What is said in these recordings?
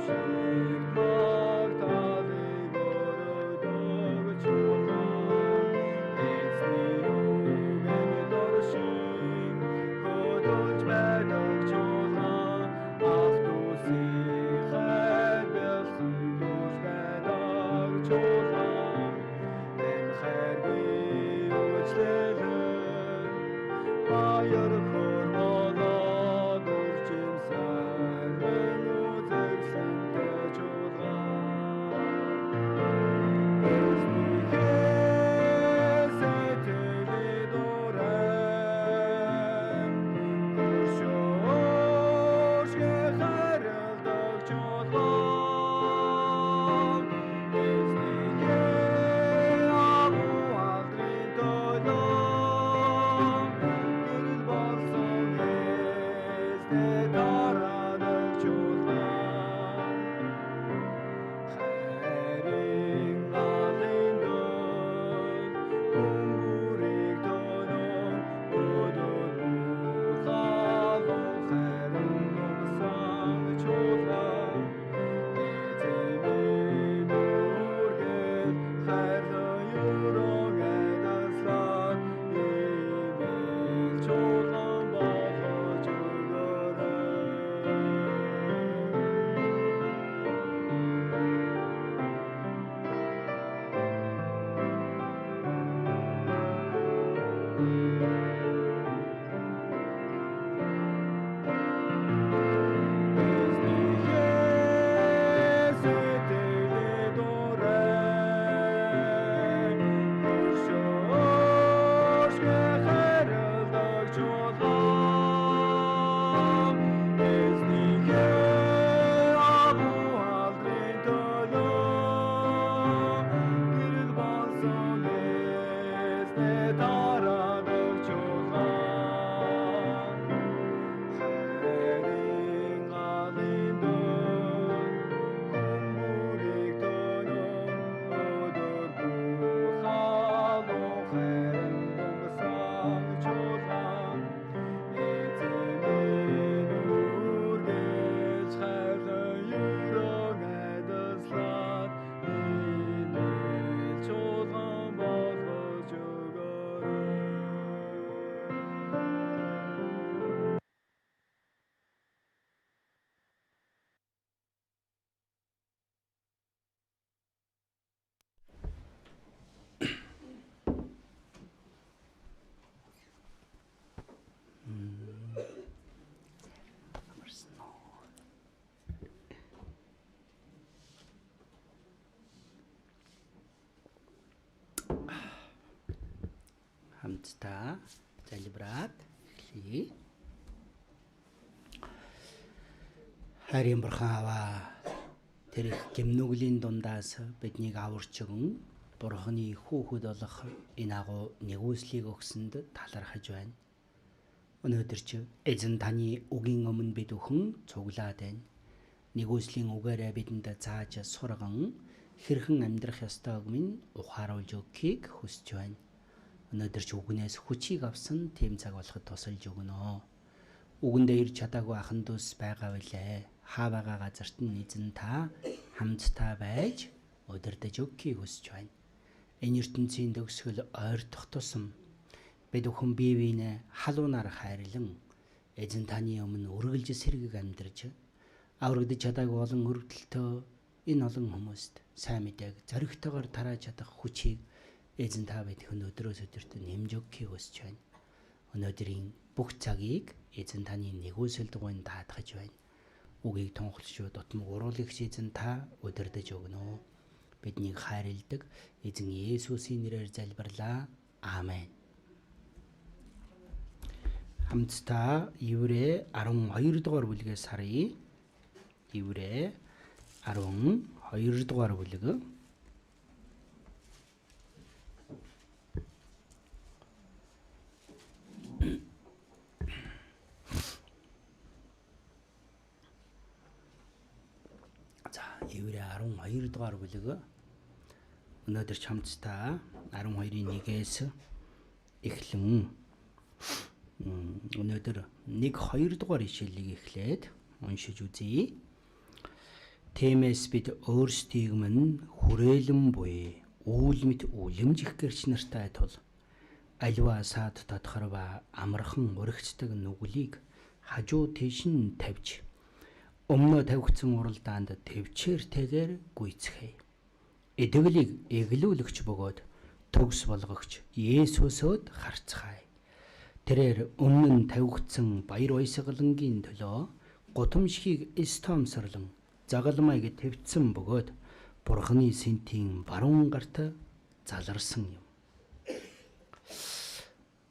Шиг магтаалыг өргөдөг чуулган. Эзний үг амьд оршин хөдөлж байдаг чуулган. Ах дүүсийн хайр бэлхэн дүүж байдаг чуулган. Энэ хайрын үйлчлэл баяр хөөр болоод үржим сайран үзэгсэнтэй чуулган. Эзнийхээ сэтгэлийн дурай хөршөөшгөө хайрладаг чуулган. Эзнийхээ агуу алдрын төлөө гэрэл болсон эзнээ дараадаг чуулган. Хайрын галын дол хүн бүрийг төнөн өдөр бүр халуун хайрын лумсан чуулган. Эзэн минь үргэлж хайрлан өрөөн адислаад ивэл чуулган болгож өгөөрэй. Эзнийхээ сэтгэлийн дурай хөршөөшгөө хайрладаг чуулган. Эзнийхээ агуу алдрын төлөө гэрэл болсон эзнээ дараадаг чуулган. Хайрын галын дол хүн бүрийг төнөн өдөр бүр халуун хайрын лумсан чуулган. Эзэн минь үргэлж хайрлан өрөөн адислаад ивэл чуулган болгож өгөөрэй. Амарсан уу? Хамтдаа залбираад эхлэе. Хайрын бурхан аваа, тэр их гэмнүглийн дундаас биднийг аварч өгөн бурханы хүүхэд болох энэ агуу нэгүслийг өгсөнд талархаж байна. Өнөөдөр ч эзэн таны үгийн өмнө бид бүхэн цуглаад байна. Нэгүслийн үгээрээ бидэнд зааж сурган хэрхэн амьдрах ёстойг минь ухааруулж өгөхийг хүсэж байна. Өнөөдөр ч үгнээс хүчийг авсан тийм цаг болоход тусалж өгнө. Үгэндээ ирж чадаагүй ахан дүүс байгаа билээ. Хаа байгаа газарт нь эзэн та хамтдаа байж удирдах өгөхийг хүсэж байна. Энэ ертөнцийн төгсгөл ойртох тусам бид бүхэн бие биенээ халуунаар хайрлан эзэн таны өмнө үргэлж сэргэг амьдарч аврагдаж чадаагүй олон өргөдөлтөө энэ олон хүмүүст сайн мэдээг зоригтойгоор тарааж чадах хүчийг эзэн та бидэнд өдрөөс өдөрт нэмж өгөхийг хүсэж байна. Өнөөдрийн бүх цагийг эзэн таны нэгүсэл дугуйн даатгаж байна. Үгийг тунхалшуу дутмаг уруулагч эзэн та удирдах өгнө. Биднийг хайрладаг эзэн Есүсийн нэрээр залбирлаа. Аамен. Хамтдаа Еврей 12 дугаар бүлгээс харъя. Еврей 12 дугаар бүлэг. За, Еврей 12 дугаар бүлэг. Өнөөдөр ч хамтдаа 12-ийн 1-ээс эхлэн өнөөдөр 1 2 дугаар ишлэлийг эхлээд уншиж үзье. Тиймээс бид өөрсдийг мань хүрээлэн буй үйл мэт үлэмжих гэрч нартай тул аливаа саад тодхор ба амархан урагцдаг нүглийг хажуу тийш нь тавьж өмнөө тавигдсан уралдаанд төвчээртэйгээр гүйцгээе. Итгэлийг эглүүлэгч бөгөөд төгс болгогч Есүсөд харцгаая. Тэрээр өмнө нь тавигдсан баяр баясгалангийн төлөө гутамшгийг эс тоомсорлон загалмайг твцсэн бөгөөд Бурхны сэнтийн баруун гарт заларсан юм.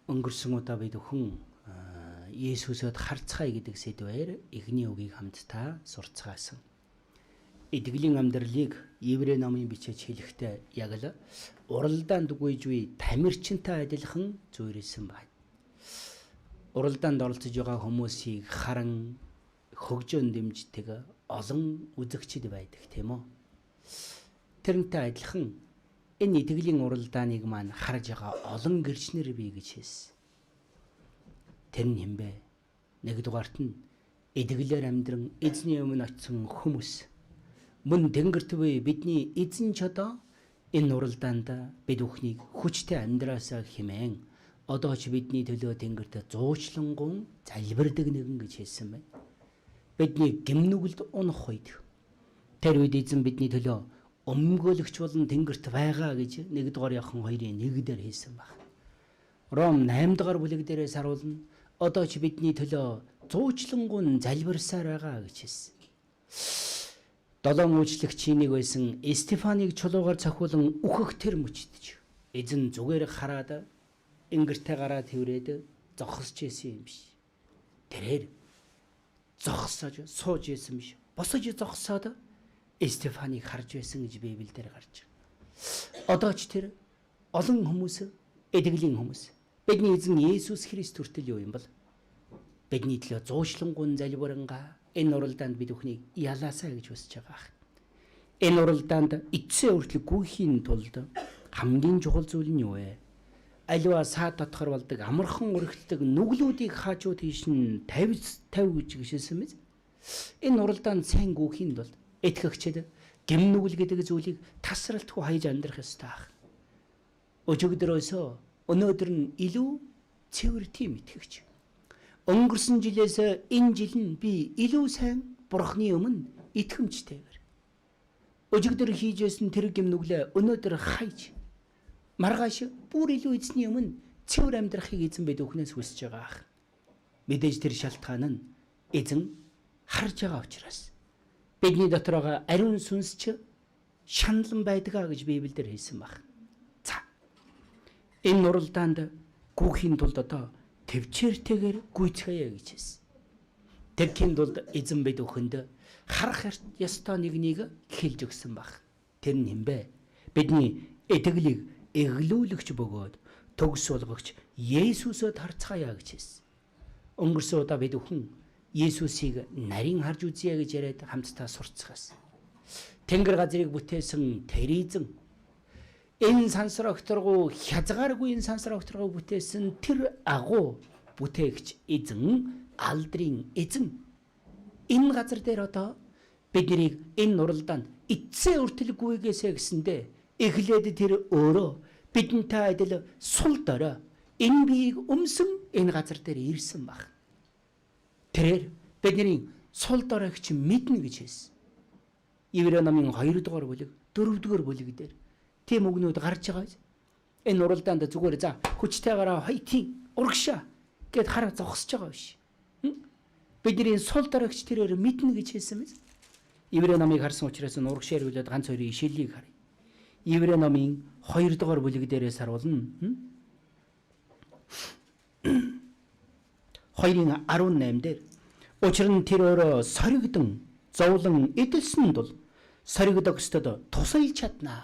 Өнгөрсөн удаа бид бүхэн Есүсөд харцгаая гэдэг сэдвээр эхний үгийг хамтдаа сурцгаасан. Итгэлийн амьдралыг Еврей номын бичээч хэлэхдээ яг л уралдаанд гүйж буй тамирчинтай адилхан зүйрлсэн байна. Уралдаанд оролцож байгаа хүмүүсийг харан хөгжөөн дэмждэг олон үзэгчд байдаг, тийм үү? Тэрнтэй адилхан энэ итгэлийн уралдааныг маань харж байгаа олон гэрчнэр бий гэж хэлсэн. Тэр нь хэн бэ? Нэгдүгээрт нь итгэлээр амьдран эзний өмнө очисон хүмүүс. Мөн тэнгэрт буй бидний эзэн ч одоо энэ уралдаанд бид бүхнийг хүчтэй амьдраасаа хэмээн одоо ч бидний төлөө тэнгэрт зуучлангуун залбирдаг нэгэн гэж хэлсэн байна. Бидний гэмнүгэлд унах үед тэр үед эзэн бидний төлөө өмгөөлөгч болон тэнгэрт байгаа гэж 1-р Иохан 2-ын 1 дээр хэлсэн баг. Ром 8-р бүлэг дээрээс харуулна. Одоо ч бидний төлөө зуучлангуун залбирсаар байгаа гэж хэлсэн. Долоон үйлчлэгчийн нэг байсан Стефаныг чулуугаар цохиулан үхэх тэр мөчтөж эзэн зүгээр хараад ингэртэй гараа тэрврээд зогсож исэн юм биш. Тэрээр зогсож сууж исэн биш. Босож зогсоод Стефаныг харж байсан гэж Библиэлд гарч байгаа. Одоо ч тэр олон хүмүүс, итгэлийн хүмүүс бидний эзэн Есүс Христ хүртэл юу юм бол бидний төлөө зуушлангуун залбирангаа энэ уралдаанд бид бүхнийг ялаасаа гэж хүсэж байгаа. Энэ уралдаанд эцсээ хүртэл гүйхийн тулд хамгийн чухал зүйл нь юу вэ? Аливаа саад дотгор болдог амархан урагтдаг нүглүүдийг хаажуу тийш нь 50 50 гэж гიშсэн мэт. Энэ уралдаанд сайн гүйхийн тулд итгэгчид гэм нүгэл гэдэг зүйлийг тасралтгүй хайж амьдрах ёстой ах. Өчигдрөөсөө өнөөдөр нь илүү цэвэр тийм итгэгч. Өнгөрсөн жилээс энэ жил нь би илүү сайн Бурхны өмнө итгэмжтэйгээр. Өчигдөр хийжсэн тэр гэм нүглээ өнөөдөр хайж маргааш бүр илүү эзний өмнө цэвэр амьдрахыг эзэн бид бүхнээс хүсэж байгаа ах. Мэдээж тэр шалтгаан нь эзэн харж байгаа учраас бидний дотор байгаа ариун сүнс ч шаналн байдгаа гэж Библиэлд хэлсэн баг. За. Энэ уралдаанд гүйхийн тулд одоо төвчээртэйгээр гүйцгээе гэж хэлсэн. Тэгхийн тулд эзэн бид бүхэнд харах ёстой нэгнийг хэлж өгсөн баг. Тэр нь хэн бэ? Бидний итгэлийг эглүүлэгч бөгөөд төгс болгогч Есүсөд харцгаая гэж хэлсэн. Өнгөрсөн удаа бид бүхэн Есүсийг нарийн харж үзье гэж яриад хамтдаа сурцгаасан. Тэнгэр газрыг бүтээсэн тэр эзэн энэ сансар огторгуу хязгааргүй энэ сансар огторгоо бүтээсэн тэр агуу бүтээгч эзэн, алдрын эзэн энэ газар дээр одоо биднийг энэ уралдаанд эцсээ хүртэл гүйгээсэ гэсэндээ эхлээд тэр өөрөө бидэнтэй адил сул дорой энэ биеийг өмсөн энэ газар дээр ирсэн баг. Тэрээр бидний сул доройг чи мэднэ гэж хэлсэн. Еврей номын 2 дугаар бүлэг 4 дугаар бүлэг дээр тийм үгнүүд гарч байгаа. Энэ уралдаанд зүгээр за хүчтэй гараа хоётын урагшаа гэд хараа зогсож байгаа биш. Бидний сул доройгч тэрээр мэднэ гэж хэлсэн мэт. Еврей номыг харсан учраас урагшаа ирүүлээд ганц хоёрын ишлэлийг харъя. Еврей номын 2 дугаар бүлэг дээрээс харуулна. 2:18 дээр учир нь тэр өөрөө соригдон зовлон эдэлсэн тул соригдогчдод тусалж чаднаа.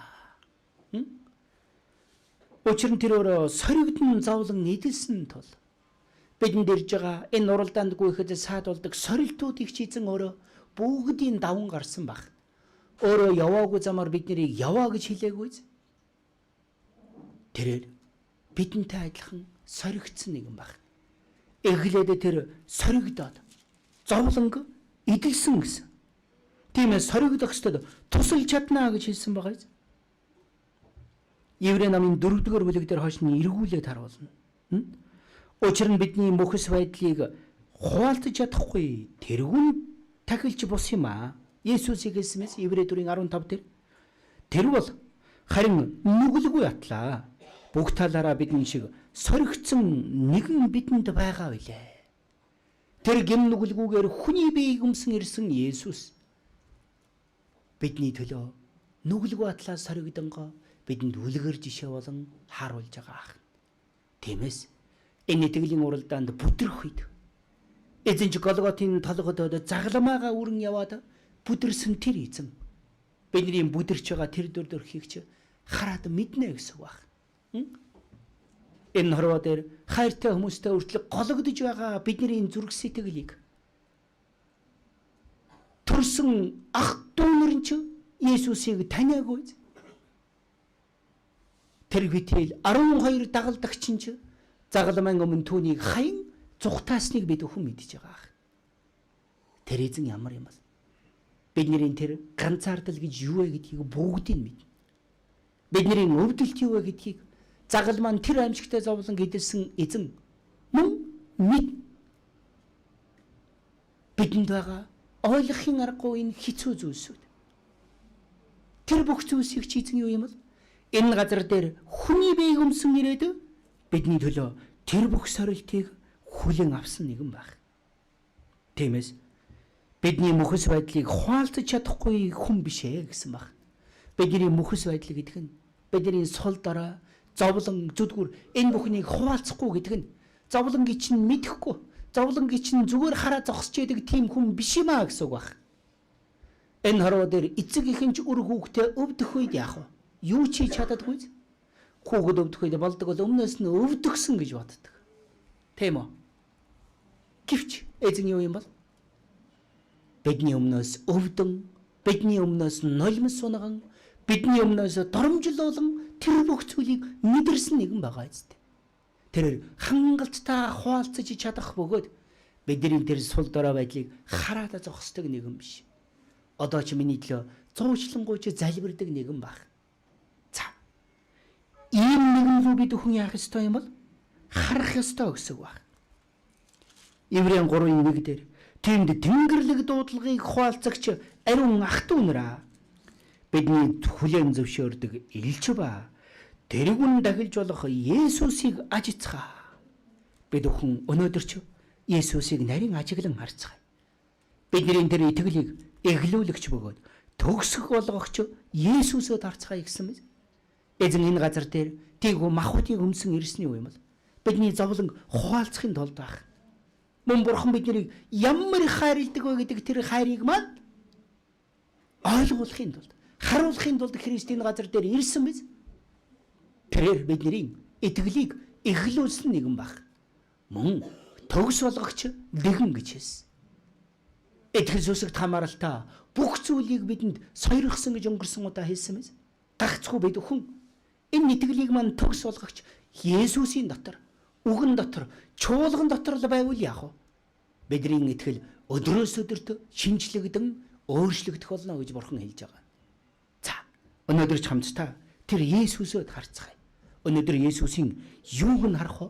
Учир нь тэр өөрөө соригдон зовлон эдэлсэн тул бидэнд ирж байгаа энэ уралдаанд гүйхэд саад болдог сорилтуудыг чи эзэн өөрөө бүгдийн даван гарсан баг. Өөрөө яваагүй замаар бид нарыг яваа гэж хэлээгүй. Тэрээр бидэнтэй адилхан соригдсон нэгэн баг. Эхлээд тэр соригдоод зовлонг эдэлсэн гэсэн. Тиймээс соригдогчдод тусалж чадна гэж хэлсэн байгаа биз? Еврей намын 4-р бүлэг дээр хойш нь эргүүлээд харуулна. Учир нь бидний мөхөс байдлыг хуваалцаж чадахгүй тэргүүн тахилч бус юм аа. Есүсийг хэлсэн мэс Еврей 4:15 дээр. Тэр бол харин нүгэлгүй атлаа. Бүх талаараа бидний шиг соригдсон нэгэн бидэнд байгаа билээ. Тэр гэм нүгэлгүйгээр хүний биеийг өмсөн ирсэн Есүс бидний төлөө нүгэлгүй атлаа соригдонгоо бидэнд үлгэр жишээ болон харуулж байгаа ах. Тиймээс энэ итгэлийн уралдаанд бүдрэх үед эзэн ч Голготын толгод загламаагаа үрэн яваад бүдэрсэн тэр эзэн бидний бүдэрч байгаа тэр дүр төрхийг ч хараад мэднэ гэсэн үг баг. Энэ хорвоо дээр хайртай хүмүүстэй хүртэл гологдож байгаа бидний зүрх сэтгэлийг төрсөн ах дүү нар нь ч Есүсийг таниагүй. Тэр битэл 12 дагалдагч нь ч загалмайн өмнө түүнийг хаян зүхтаасныг бид бүхэн мэдэж байгаа ах. Тэр эзэн ямар юм бол? Бидний тэр ганцаардал гэж юу вэ гэдгийг бүгдийг мэднэ. Бидний өвдөлт юу вэ гэдгийг загалмаа тэр аимшигтай зовлон гэдэлсэн эзэн мөн мэд. Бидэнд байгаа ойлгохын аргагүй энэ хэцүү зүйлсүүд. Тэр бүх зүйлсийг чи эзэн юу юм бол? Энэ газар дээр хүний биеийг өмсөн ирээд бидний төлөө тэр бүх сорилтыг хүлээн авсан нэгэн байх. Тиймээс бидний мөхөс байдлыг хуваалцаж чадахгүй хүн биш ээ гэсэн баг. Бидний мөхөс байдал гэдэг нь бидний сул дорой, зовлон, зүдгүр энэ бүхнийг хуваалцахгүй гэдэг нь зовлонгийг чинь мэдэхгүй, зовлонгийг чинь зүгээр хараа зогсож яадаг тийм хүн биш юм аа гэсэн үг баг. Энэ хорвоо дээр эцэг эхэн ч үр хүүхдээ өвдөх үед яах вэ? Юу ч хийж чаддаггүй. Хүүхэд өвдөх үед болдог бол өмнөөс нь өвдөгсөн гэж боддог. Тийм үү? Гэвч эзэн юу юм бол? Бидний өмнөөс өвдөн, бидний өмнөөс нулимс сунган, бидний өмнөөс доромжлуулан тэр бүх зүйлийг мэдэрсэн нэгэн байгаа эцтэй. Тэр хангалттай хуваалцаж чадах бөгөөд бидний тэр сул дорой байдлыг хараад зогсдог нэгэн биш. Одоо ч миний төлөө зуучлангуйч залбирдаг нэгэн баг. За. Ийм нэгэн рүү бид бүхэн яах ёстой юм бол? Харах ёстой гэсэн үг баг. Еврейн 3:1 дээр тэнд Тэнгэрлэг дуудлагыг хуваалцагч ариун ах トゥ нараа бидний хүлээн зөвшөөрдөг элч ба тэргүн дахилж болох Есүсийг ажицгаа. Бид бүхэн өнөөдөр ч Есүсийг нарийн ажиглан харцгаая. Бидний тэр итгэлийг эглүүлэгч бөгөөд төгсөх болгогч Есүсөд харцгаая гэсэн мэт. Эзэн энэ газар дээр тийгүү махбодыг өмсөн ирсний үе юм бол бидний зовлон хуваалцахын тулд байх. Мөн бурхан биднийг ямар их хайрладаг вэ гэдэг тэр хайрыг маань ойлгуулахын тулд, харуулахын тулд Христ энэ газар дээр ирсэн биз? Тэрээр бидний итгэлийг эхлүүлсэн нэгэн баг. Мөн төгс болгогч нэгэн гэж хэлсэн. Итгэл сүсэгт хамааралтай бүх зүйлийг бидэнд сойрхсон гэж өнгөрсөн удаа хэлсэн биз? Гагцхүү бид бүхэн энэ итгэлийг маань төгс болгогч Есүсийн дотор, үгэн дотор, чуулган дотор л байвал яах вэ? Бидний итгэл өдрөөс өдөрт шинжлэгдэн өөрчлөгдөх болно гэж бурхан хэлж байгаа. За, өнөөдөр ч хамтдаа тэр Есүсөд харцгаая. Өнөөдөр Есүсийн юуг нь харах вэ?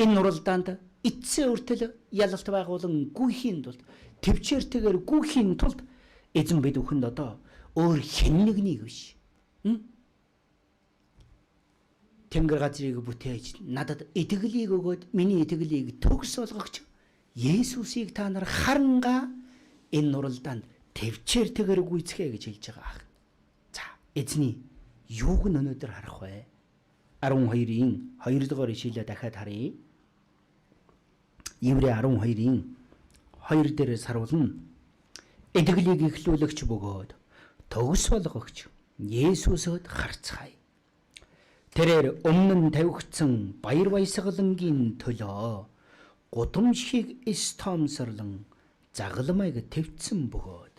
Энэ уралдаанд эцсийн хүртэл ялалт байгуулан гүйхийн тулд, төвчээртэйгээр гүйхийн тулд эзэн бид бүхэнд одоо өөр хэн нэгнийг биш. Тэнгэр газрыг бүтээж надад итгэлийг өгөөд миний итгэлийг төгс болгогч Есүсийг та нар харангаа энэ уралдаанд төвчээртэйгээр гүйцгээе гэж хэлж байгаа ах. За, эзний юуг нь өнөөдөр харах вэ? 12-ийн 2 дугаар ишлэлээ дахиад харъя. Еврей 12-ийн 2 дээрээс харуулна. Итгэлийг эхлүүлэгч бөгөөд төгс болгогч Есүсөд харцгаая. Тэрээр өмнө нь тавигдсан баяр баясгалангийн төлөө гудамжхийг эс тоомсорлон загалмайг твцсэн бөгөөд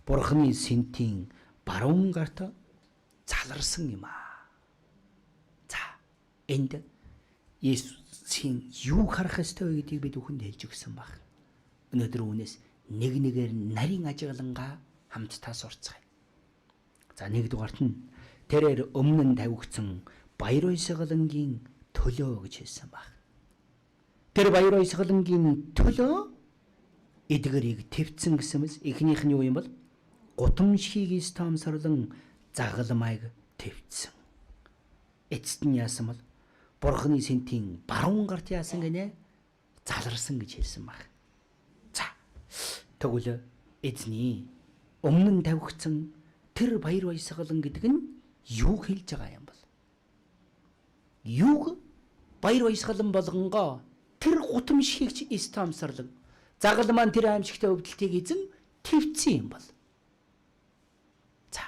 Бурхны сэнтийн баруун гарт заларсан юм аа. За, энд Есүсийн юу харах ёстой вэ гэдгийг бид бүхэнд хэлж өгсөн баг. Өнөөдөр үүнээс нэг нэгээр нарийн ажиглангаа хамтдаа сурцгаая. За нэгдүгээрт нь тэрээр өмнө нь тавигдсан баяр баясгалангийн төлөө гэж хэлсэн баг. Тэр баяр баясгалангийн төлөө эдгэрийг твцэн гэсэмс эхнийх нь юу юм бол гутамшгийг стомсорлон загалмайг твцэн. Эцэст нь яасан бол Бурхны сэнтийн баруун гарт яасан гинэ заларсан гэж хэлсэн баг. За тэгвэл эзний өмнө нь тавигдсан тэр баяр баясгалан гэдэг нь юу хэлж байгаа юм бол? Юуг баяр баясгалан болгонгоо тэр гутамшигч стомсорлон загалмаа тэр аимшигтай өвдөлтийг эзэн твцсэн юм бол. За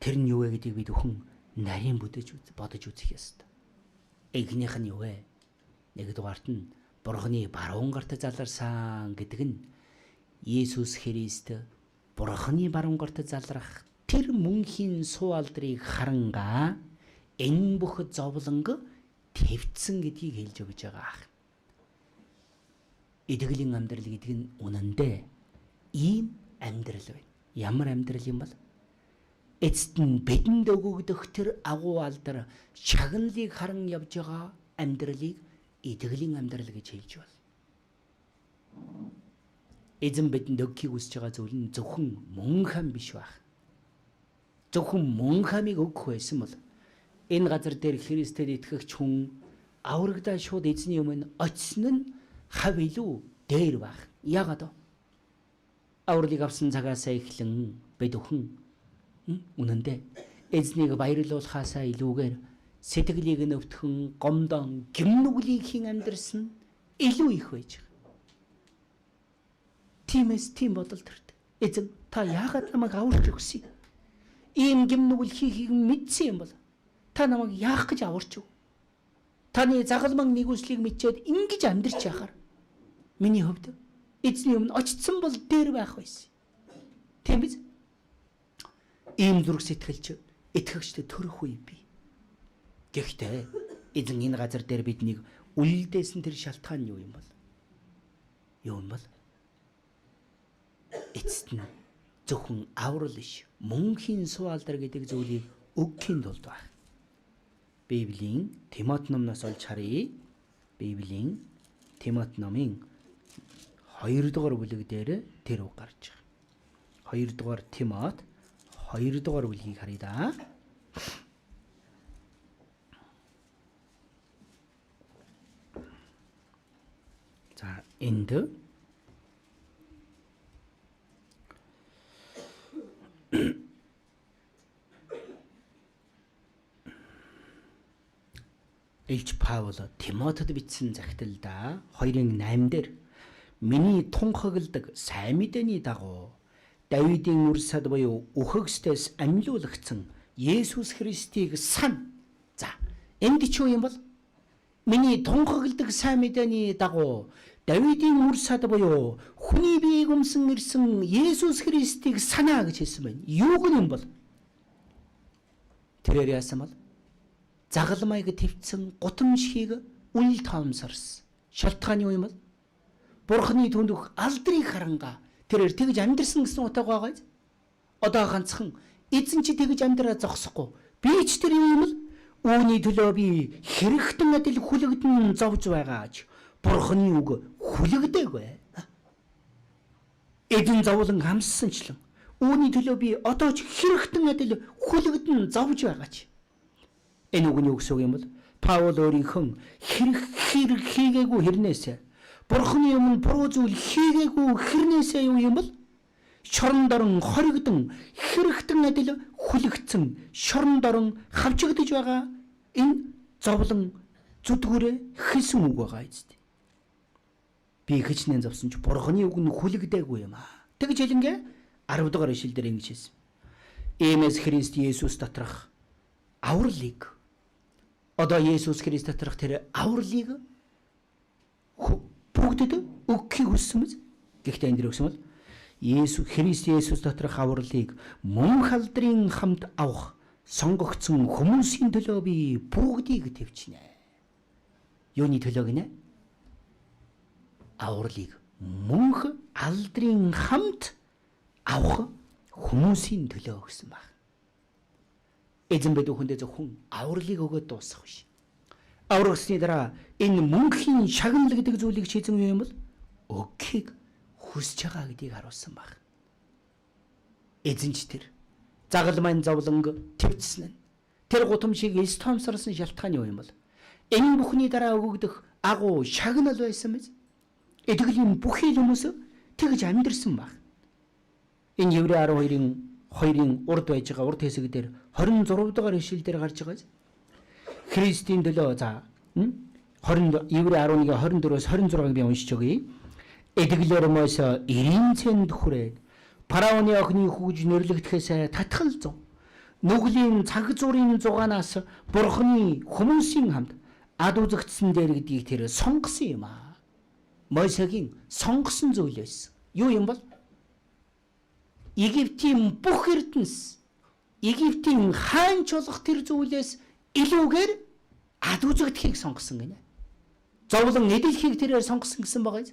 тэр нь юу вэ гэдгийг бид бүхэн нарийн бүдэж бодож үзэх ёстой. Эхнийх нь юу вэ? Нэгдүгээрт нь Бурхны баруун гарт заларсан гэдэг нь Есүс Христ Бурхны баруун гарт залрах тэр мөнхийн суу алдрыг харангаа энэ бүх зовлонг твцсэн гэдгийг хэлж өгч байгаа ах. Итгэлийн амьдрал гэдэг нь үнэндээ ийм амьдрал байна. Ямар амьдрал юм бол? Эцэст нь бидэнд өгөгдөх тэр агуу алдар шагналыг харан явж байгаа амьдралыг итгэлийн амьдрал гэж хэлж байна. Эзэн бидэнд өгөхийг хүсэж байгаа зүйл нь зөвхөн мөн хам биш байх. Зөвхөн мөн хамыг өгөх байсан бол энэ газар дээр Христэд итгэгч хүн аврагдаа шууд эзний өмнө очсон нь хав илүү дээр байх. Яагаад вэ? Авралыг авсан цагаасаа эхлэн бид бүхэн үнэндээ эзнийг баярлуулахаасаа илүүгээр сэтгэлийг нөвтгөн гомдон гимнүглийг хийн амьдрсан илүү их байж байгаа. Тиймээс тийм бодол төрдөг. Эзэн та яагаад намайг аварч өгсөн юм? Ийм гимнүгэл хийхийг мэдсэн юм бол та намайг яах гэж аварч өг? Таны загалман нэгүслийг мэдчихэд ингэж амьдрч яхаар миний хувьд эзний өмнө очсон бол дээр байх байсан. Тийм биз? Ийм зүрх сэтгэлч итгэгчдэд төрөх үе бий. Гэхдээ эзэн энэ газар дээр биднийг үлдээсэн тэр шалтгаан нь юу юм бол? Юу юм бол? Эцэст нь зөвхөн аврал иш мөнхийн суу алдар гэдэг зүйлийг өгөхийн тулд байх. Библийн Тимот номноос олж харъя. Библийн Тимот номын 2 дугаар бүлэг дээр тэр үг гарч байгаа. 2 дугаар Тимот 2 дугаар бүлгийг харъя да. За энд Илч Паул Тимотед бичсэн захидалдаа 2:8 дээр миний тунхагладаг сайн мэдээний дагуу Давидын үр сад буюу үхэгсдээс амьлуулагдсан Есүс Христийг сан. За энд ч юу юм бол? Миний тунхагладаг сайн мэдээний дагуу Давидын үр сад буюу хүний биеийг өмсөн ирсэн Есүс Христийг санаа гэж хэлсэн байна. Юуг нь юм бол? Тэрээр яасан бол? Загалмайг твцэн гутамшгийг үл тоомсорсон. Шалтгаан юу юм бол? Бурхны түндөх алдрыг харангаа тэрээр тэгж амьдрсан гэсэн утга байгаа биз? Одоо ганцхан эзэн чи тэгж амьдраа зогсохгүй. Би ч тэр юм л үүний төлөө би хэрэгтэн адил хүлэгдэн зовж байгаач. Бурхны үг хүлэгдээгүй. Эзэн зовлон хамссанчлан үүний төлөө би одоо ч хэрэгтэн адил хүлэгдэн зовж байгаач. Энэ үг нь юу гэсэн үг юм бол? Паул өөрийнхөө хэрэг хийгээгүй хэрнээсээ Бурхны өмнө буруу зүйл хийгээгүй хэрнээсээ юу юм бол? Шорон дорон хоригдон хэрэгтэн адил хүлэгдсэн шорон дорон хавчигдаж байгаа энэ зовлон зүдгүүрээ хэлсэн үг байгаа эцэст. Би хичнээн зовсон ч Бурхны үг нь хүлэгдээгүй юм аа. Тэгж хэлэнгээ 10 дугаар ишлэл дээр ингэж хэлсэн. Иймээс Христ Есүс доторх авралыг одоо Есүс Христ доторх тэр авралыг бүгдэд өгөхийг хүссэн мэт. Гэхдээ энэ дэр өгсөн бол Есүс Христ Есүс доторх авралыг мөн халдрын хамт авах сонгогдсон хүмүүсийн төлөө би бүгдийг твчнэ. Юуны төлөө гинэ? Авралыг мөнх алдрын хамт авах хүмүүсийн төлөө өгсөн баг. Эзэн бид бүхэндээ зөвхөн авралыг өгөөд дуусгах биш. Аврагсны дараа энэ мөнхийн шагнал гэдэг зүйлийг чи эзэн юу юм бол өгөхийг хүсэж байгаа гэдгийг харуулсан баг. Эзэн ч тэр загалмайн зовлонг твцсэн нь тэр гутамшиг эс томсорсон шалтгаан юу юм бол энэ бүхний дараа өгөгдөх агуу шагнал байсан биз? Итгэлийн бүхий л хүмүүс тэгж амьдэрсэн баг. Энэ Еврей 12-ын 2-ын урд байж байгаа урд хэсэг дээр 26 дугаар ишлэл дээр гарч байгаа биз? Христийн төлөө за 20 Еврей 11-ийн 24-өөс 26-ыг би уншиж өгье. Эдгэлээр Мосе 90 цент хүрээд Фараоны охины хүү гэж нэрлэгдэхээс татгал зов. Нүглийн цаг зуурын зугаанаас Бурхны хүмүүсийн хамт ад үзэгдсэн дээр гэдгийг тэр сонгосон юм аа. Мосегийн сонгосон зүйл байсан. Юу юм бол? Египтийн бүх эрдэнэс, Египтийн хаанч болох тэр зүйлээс илүүгээр ад үзэгдэхийг сонгосон гинэ. Зовлон эдэлхийг тэрээр сонгосон гэсэн байгаа биз?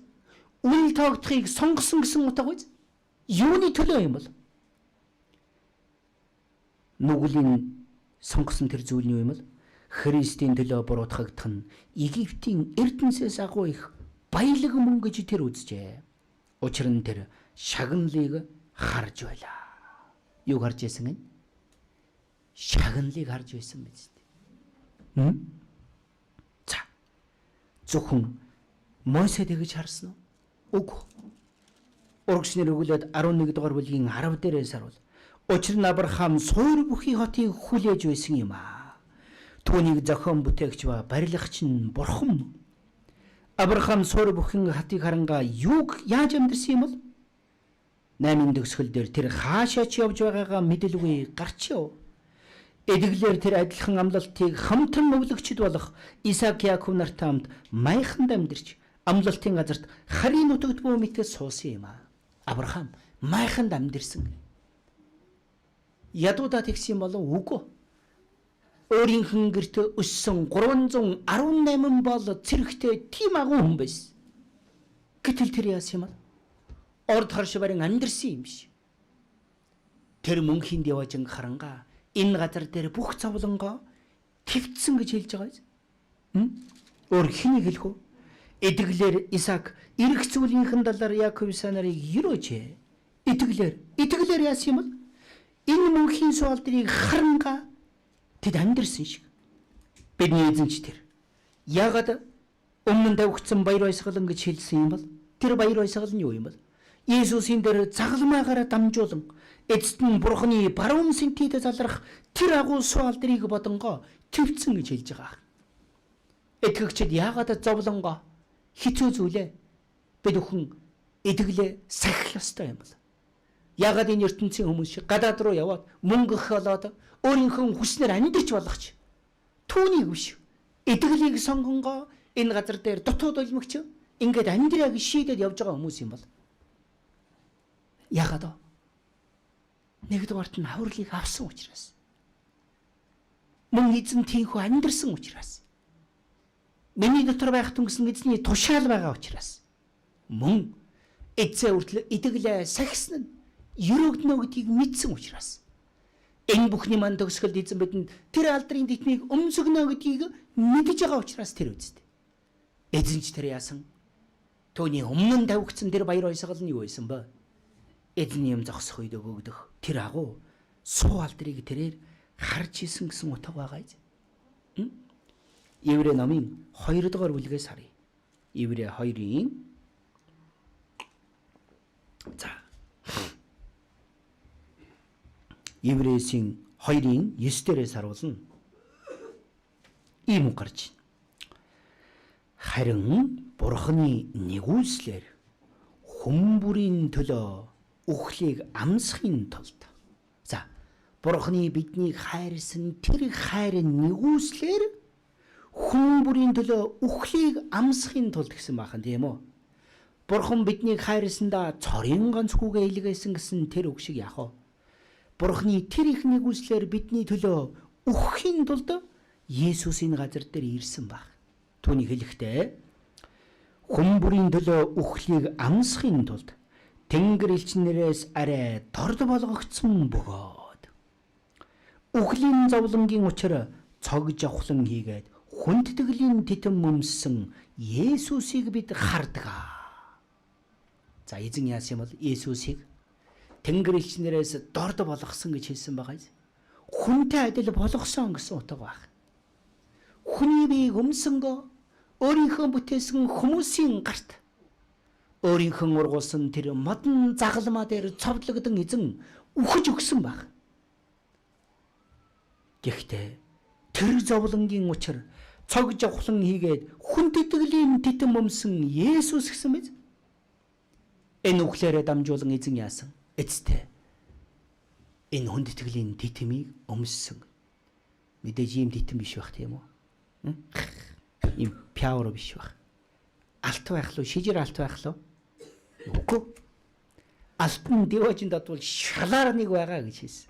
Үл тоогдохыг сонгосон гэсэн утга биз? Юуны төлөө юм бол? Нүглийн сонгосон тэр зүйл нь юу юм бол? Христийн төлөө буруутгагдах нь Египтийн эрдэнэсээс агуу их баялаг мөн гэж тэр үзжээ. Учир нь тэр шагналыг харж байлаа. Юу харж байсан юм? Шагналыг харж байсан биз дээ. За. Зөвхөн Мосе тэгж харсан уу? Үгүй. Урагшнэр өгүүлээд 11 дугаар бүлгийн 10 дээрээс харуул. Учир нь Авраам суур бүхий хотыг хүлээж байсан юм аа. Түүнийг зохион бүтээгч ба барилгач нь Бурхан. Авраам суур бүхэн хотыг харангаа юуг яаж амьдрсан юм бол? 8-ын төгсгөл дээр тэр хаашаа ч явж байгаагаа мэдэлгүй гарч яв. Эдгэлээр тэр адилхан амлалтыг хамтан өвлөгчд болох Исаак Яаков нартай хамт маяханд амьдарч амлалтын газарт харийн нутагт бүү мэтгэд суусан юм аа. Авраам майханд амьдэрсэн. Ядуудаа тэгсэн болов үгүй. Өөрийнх нь гэрт өссөн 318 бол цэрэгтэй тийм агуу хүн байсан. Гэтэл тэр яасан юм бол? Орд харш барин амьдэрсэн юм биш. Тэр мөнхийн яваажин харангаа энэ газар дээр бүх зовлонгоо твцсэн гэж хэлж байгаа юм. Өөр хэнийг хэлэх вэ? Эдгэлээр Исаак эрх зүйлийнхэн талаар Яаков нарыг өрөөжээ. Итгэлээр яасан юм бол? Энэ мөнхийн суалдрыг харангаа тэд амьдэрсэн шиг. Бидний эзэнч тэр яагаад өмнө нь тавигдсан баяр баясгалан гэж хэлсэн юм бол? Тэр баяр баясгал нь юу юм бол? Иесусийн дээр загалмаагаараа дамжуулан эцэст нь Бурхны баруун сэнтийд залрах тэр агуу суалдрыг бодонгоо твцсэн гэж хэлж байгаа. Итгэгчид яагаад зовлонгоо хэцүү зүйлээ бид бүхэн итгэлээ сахих ёстой юм бол. Яагаад энэ ертөнцийн хүмүүс шиг гадаад руу яваад мөнгө их олоод өөрийнхөө хүснээр амьдарч болох ч түүнийг биш. Итгэлийг сонгонгоо энэ газар дээр дутууд олмогч ингээд амьдраа гэж шийдээд явж байгаа хүмүүс юм бол. Яагаад вэ? Нэгдүгээрт нь авралыг авсан учраас. Мөн эзэн тийхүү амьдрсан учраас. Миний дотор байх түнгэсэн эзний тушаал байгаа учраас. Мөн эзээ хүртэл итгэлээ сахисан нь өрөөгднө гэдгийг мэдсэн учраас. Энэ бүхний манд төгсгөлд эзэн бидэнд тэр алдрын тэтмийг өмсгөнө гэдгийг мэдж байгаа учраас тэр үсттэй. Эзэн ч тэр яасан? Түүний өмнө нь тавигдсан тэр баяр баясгал нь юу байсан бэ? Эзний юм зогсох үед өгөгдөх тэр агуу суу алдрыг тэрээр харж исэн гэсэн утга байгаа юм. Еврей номын 2 дугаар бүлгээс харъя. Еврей 2-ын за Еврейсийн 2-ын 9 дээрээс харуулна. Ийм үг гарч байна. Харин Бурхны нэгүслэр хүн бүрийн төлөө үхлийг амсахын тулд за Бурхны биднийг хайрсан тэр хайр нэгүслэр хүн бүрийн төлөө үхлийг амсахын тулд гэсэн бахан тийм үү? Бурхан биднийг хайрсандаа цорын ганц хүүгээ илгээсэн гэсэн тэр үг шиг яах вэ? Бурхны тэр их нэгүслэр бидний төлөө үхэхийн тулд Есүс энэ газар дээр ирсэн баг. Түүний хэлэхдээ хүн бүрийн төлөө үхлийг амсахын тулд Тэнгэр элчнэрээс арай дорд болгогдсон бөгөөд үхлийн зовлонгийн учир цог жавхлан хийгээд хүндэтгэлийн титэм өмссөн Есүсийг бид хардаг. За, эзэн яасан юм бол Есүсийг Тэнгэр элчнэрээс дорд болгосон гэж хэлсэн байгаа юм. Хүнтэй адил болгосон гэсэн утга байна. Хүний биеийг өмсөнгөө өөрийнхөө бүтээсэн хүмүүсийн гарт өөрийнхөө ургуулсан тэр модон загалмаа дээр цовдлогдсон эзэн үхэж өгсөн баг. Гэхдээ тэр зовлонгийн учир цог жавхлан хийгээд хүндэтгэлийн титэм өмсөн Есүс гэсэн биз? Энэ үхлээрээ дамжуулан эзэн яасан? Эцтэй энэ хүндэтгэлийн титмийг өмссөн. Мэдээж ийм титэм биш байх, тийм үү? Ийм пяур биш байх. Алт байх лу, шижир алт байх лу? Үгүй. Алтан диважинд бодвол шалаар нэг байгаа гэж хэлсэн.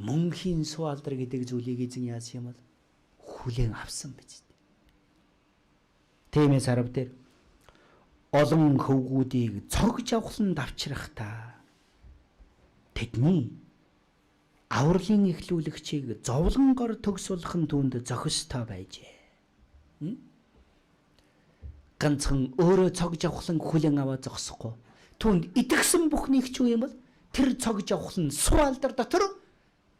Мөнхийн суу алдар гэдэг зүйлийг эзэн яасан юм бол хүлээн авсан биз дээ. Тиймээс арав дээр олон хөвгүүдийг цог жавхлан давчрах та тэдний авралын эхлүүлэгчийг зовлонгоор төгсүүлэх нь түүнд зохистой байжээ. Ганцхан өөрөө цог жавхлан хүлэн аваа зогсохгүй. Түүнд итгэсэн бүхнийг ч юм бол тэр цог жавхлан суу алдар дотор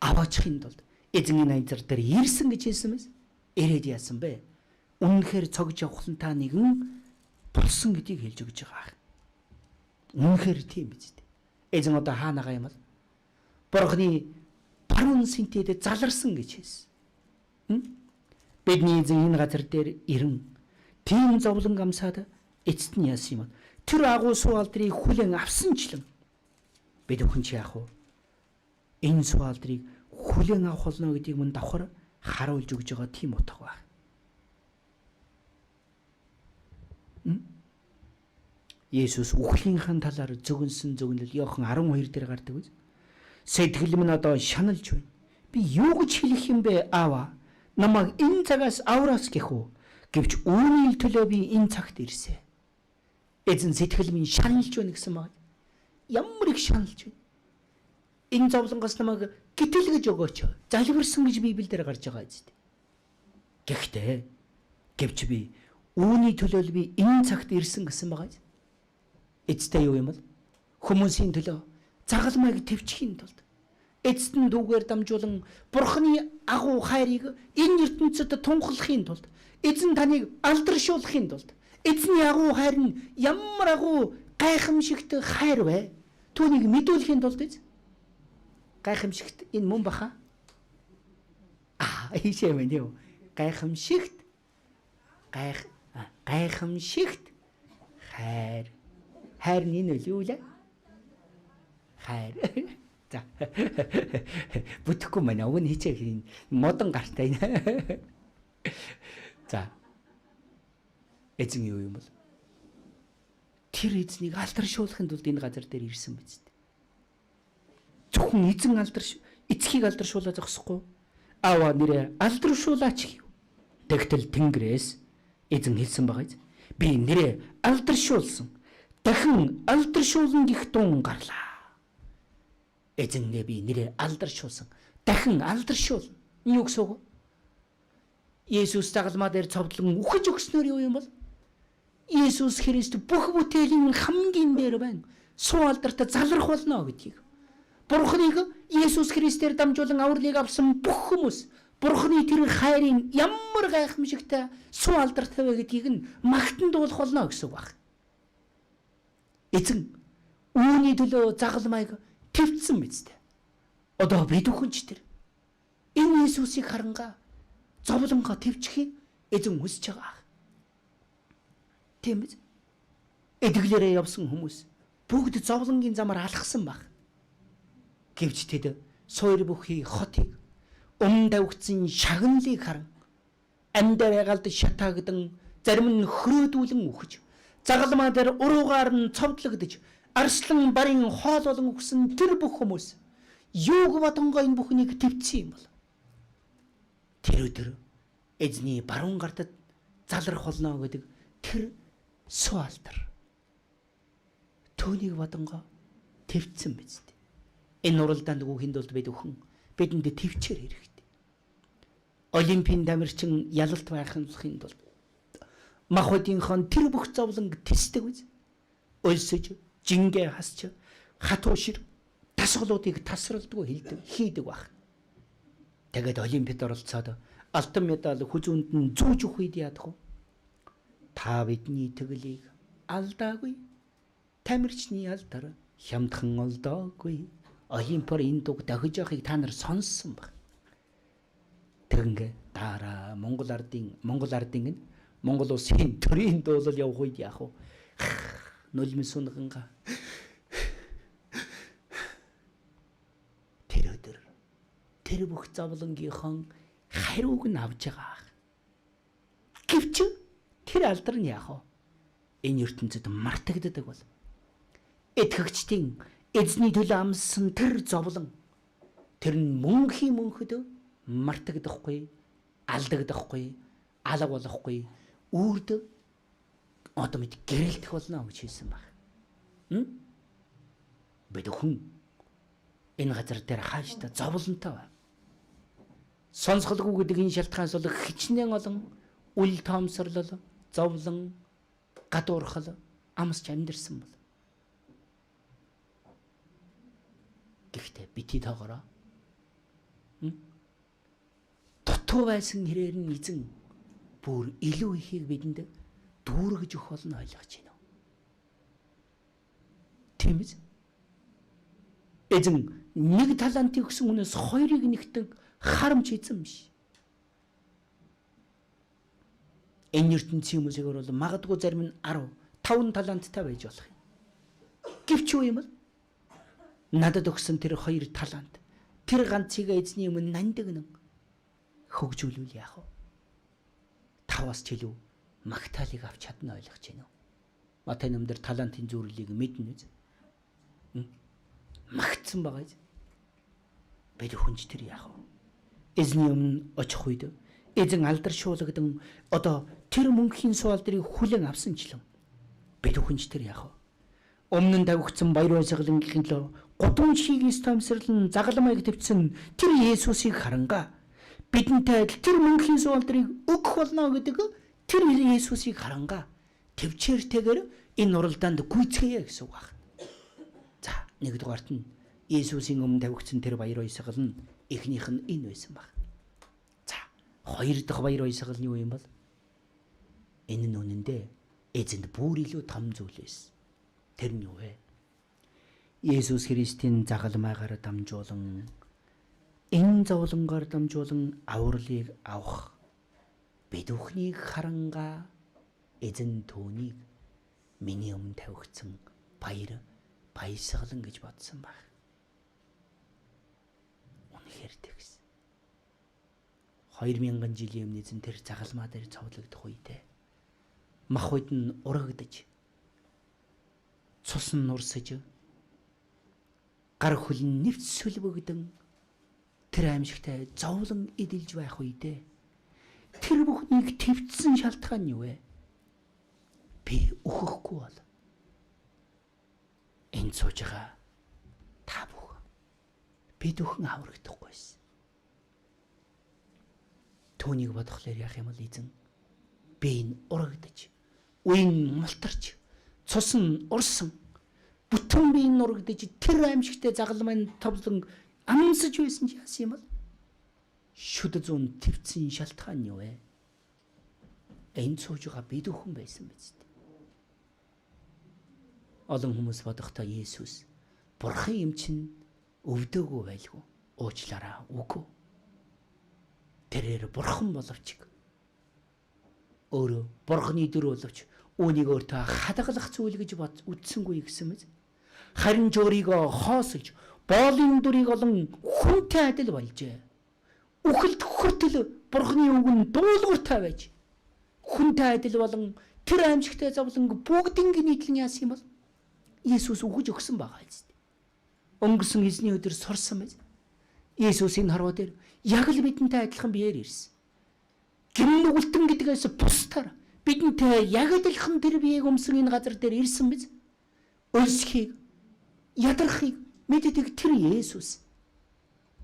аваачихын тулд эзэн энэ айзар дээр ирсэн гэж хэлсэн мэс. Ирээд яасан бэ? Үнэнхээр цог жавхлантай нэгэн болсон гэдгийг хэлж өгч байгаа. Үнэнхээр тийм биз дээ. Эзэн одоо хаана байгаа юм бол? Бурхны баруун сэнтэд заларсан гэж хэлсэн. Бидний эзэн энэ газар дээр ирэн тийм зовлон амсаад эцэст нь яасан юм бол тэр агуу суу алдрыг хүлээн авсанчлан бид бүхэн чи яах вэ? Энэ суу алдрыг хүлээн авах болно гэдгийг мөн давхар харуулж өгж байгаа тийм утга байна. Есүс үхлийнхээ талаар зөгнсөн зөгнөл Иохан 12 дээр гардаг биз? Сэтгэл минь одоо шаналж байна. Би юу гэж хэлэх юм бэ, аава? Намайг энэ цагаас авраас гэх үү? Гэвч үүний төлөө би энэ цагт ирсэн. Эзэн сэтгэл минь шаналж байна гэсэн баг. Ямар их шаналж байна. Энэ зовлонгоос намайг гítэлгэж өгөөч. Залбирсан гэж Библиэлд гарч байгаа биз дээ. Гэхдээ гэвч би үүний төлөө би энэ цагт ирсэн гэсэн байгаа. Эцтэй юу юм бол? Хүмүүсийн төлөө загалмайг төвчхийн тулд эцэст нь дүүгээр дамжуулан Бурхны агуу хайрыг энэ ертөнцид тунхаглахын тулд эзэн таныг алдаршуулахын тулд эзний агуу хайр нь ямар агуу гайхамшигт хайр вэ? Түүнийг мэдүүлэхийн тулд эз гайхамшигт энэ мөн баха. Аа, ийшээ мэн юу? Гайхамшигт гайхамшигт хайр. Хайр нь энэ үл юу лээ? Хайр. За. Бүтэхгүй маань уг нь хичээх модон гартай. За. Эзэн юу юм бол? Тэр эзнийг алдаршуулахын тулд энэ газар дээр ирсэн биз дээ. Зөвхөн эзэн эцгийг алдаршуулаа зогсохгүй. Аава нэрээ алдаршуулаач гэв. Тэгтэл Тэнгэрээс эзэн хэлсэн байгаа биз? Би нэрээ алдаршуулсан. Дахин алдаршуулна гэх дуун гарлаа. Эзэн нэ би нэрээ алдаршуулсан. Дахин алдаршуулна. Энэ юу гэсэн үг вэ? Есүс загалмаа дээр цовдлон үхэж өгснөөр юу юм бол? Есүс Христ бүх бүтээлийн хамгийн дээр байна. Суу алдарт залрах болно гэдгийг. Бурхныг Есүс Христээр дамжуулан авралыг авсан бүх хүмүүс Бурхны тэр хайрын ямар гайхамшигтай суу алдартай вэ гэдгийг нь магтан дуулах болно гэсэн үг баг. Эзэн үүний төлөө загалмайг твцсэн биз дээ. Одоо бид бүхэн ч тэр энэ Есүсийг харангаа зовлонгоо твчихийг эзэн хүсэж байгаа. Тийм биз? Эдгэлээрээ явсан хүмүүс бүгд зовлонгийн замаар алхсан баг. Гэвч тэд суур бүхий хотыг өмнө тавигдсан шагналыг харан амьд байгалд шатаагдан зарим нь хөрөөдүүлэн үхэж загалмаа дээр уруугаар нь цовдлогдож арслан барын хоол болон өгсөн тэр бүх хүмүүс юуг бодонгоо энэ бүхнийг твцсэн юм бол тэр өдөр эзний баруун гартад залрах болно гэдэг тэр суу алдар. Түүнийг бодонгоо твцсэн биз дээ. Энэ уралдаанд гүйхийн тулд бид өхөн бидэнд төвчээр хэрэгтэй. Олимпийн тамирчин ялалт байхын тулд махбодынхон тэр бүх зовлонг тэсдэг биз. Өлсөж, жингээ хасч, хатуу шир дасгалуудыг тасралдгүй хилдэг, хийдэг байх. Тэгээд Олимпиад оролцоод алтан медаль хүзүүнд нь зүүж өгөх үед яадаг вэ? Та бидний итгэлийг алдаагүй. Тамирчны алдар хямдхан олдоогүй. Олимпиар энэ дуг дохиж явахыг та нар сонссон баг. Тэгэнгээ дараа Монгол ардын нь Монгол улсын төрийн дуулал явах үед яах вэ? Нулимс унганга. Тэр өдөр тэр бүх зовлонгийнхон хариуг нь авч байгаа. Гэвч тэр алдар нь яах вэ? Энэ ертөнцид мартагддаг бол. Итгэгчдийн эзний төлөө амссан тэр зовлон тэр нь мөнхийн мөнхөд мартагдахгүй, алдагдахгүй, алга болохгүй, үрд одоо мэд гэрэлтэх болно гэж хэлсэн баг. Бид хүн энэ газар дээр хааштай зовлонтой байна. Сонсголгүй гэдэг энэ шалтгаанаас бол хичнээн олон үл тоомсорлол, зовлон, гадуурхал амсч амьдэрсэн бол. Гэхдээ бити тоогоороо дутуу байсан хэрээр нь эзэн бүр илүү ихийг бидэнд дүүргэж өгөх болно ойлгож байна уу? Тийм биз? Эзэн нэг талантыг өгсөн хүнээс хоёрыг нэгтэн харамч эзэн биш. Энэ ертөнцийн хүмүүсийг бол магадгүй зарим нь 10, 5 таланттай байж болох юм. Гэвч юу юм бол? Надад өгсөн тэр хоёр талант, тэр ганцыг эзний өмнө нандинан хөгжүүлвэл яах вэ? 5-аас ч илүү магтаалыг авч чадна ойлгож байна уу? Матай номдэр талантын зүрлийг мэднэ үз. Магтсан байгаа биз? Бид хүнч тэр яах вэ? Эзний өмнө очих үед эзэн алдаршуулагдан одоо тэр мөнхийн суалдрыг хүлээн авсанчлан бид хүнч тэр яах вэ? Өмнө нь тавигдсан баяр баясгалангийн төлөө гудамжийг томсорлон загалмайг төвцсөн тэр Есүсийг харангаа бидэнтэй адил тэр мөнхийн суалдрыг өгөх болно гэдэг тэр Есүсийг харангаа төвчээртэйгээр энэ уралдаанд гүйцгээе гэсэн үг байна. За, нэгдүгээрт нь Есүсийн өмнө тавигдсан тэр баяр баясгал нь эхнийх нь энэ байсан баг. За, хоёр дахь баяр баясгал нь юу юм бол? Энэ нь үнэндээ эзэнд бүр илүү том зүйл байсан. Тэр нь юу вэ? Есүс Христийн загалмайгаар дамжуулан энэ зовлонгоор дамжуулан авралыг авах бид бүхнийг харангаа эзэн түүнийг миний өмнө тавигдсан баяр баясгалан гэж бодсон баг. Үнэхээр тэгсэн. 2000 жилийн өмнө эзэн тэр загалмаа дээр цовдлогдох үедээ мах үед нь урагдаж цус нь нурсаж гар хөл нь нэвт сүлбэгдэн тэр аимшигтай зовлон эдэлж байх үедээ тэр бүхнийг твцсэн шалтгаан нь юу вэ? Би өөхөхгүй бол энд сууж байгаа та бүх бид бүхэн аврагдахгүй байсан. Түүнийг бодохлоор яах юм бол эзэн би энэ урагдаж, үеийн мултарч, цус нь урсан, бүтэн би энэ урагдаж тэр аимшигтай загалмайн товлон амсаж байсан чи яасан юм бол? Шүд зүүн твцсэн шалтгаан нь юу вэ? Энд сууж байгаа бид бүхэн байсан биз дээ. Олон хүмүүс бодохдоо Есүс Бурхан юм чинь өвдөөгүй байлгүй. Уучлаарай, үгүй. Тэрээр Бурхан боловч өөрөө Бурханы дүр боловч үүнийг өөртөө хадгалах зүйл гэж бод үтсэнгүй гэсэн мэт. Харин ч өөрийгөө хоосолж боолын дүрийг олон хүнтэй адил болжээ. Үхэлд хүртэл Бурханы үг нь дуулууртай байж хүнтэй адил болон тэр аимшигтай зовлонг бүгднийг нийтлэн яасан юм бол Есүс үхэж өгсөн байгаа биз дээ. Өнгөрсөн эзний өдөр сурсан биз. Есүс энэ хорвоо дээр яг л бидэнтэй адилхан биеэр ирсэн. Гим нүгэлтэн гэдгээс бусдаар бидэнтэй яг адилхан тэр биеийг өмсөн энэ газар дээр ирсэн биз. Өлсөхийг, ядрахыг мэддэг тэр Есүс.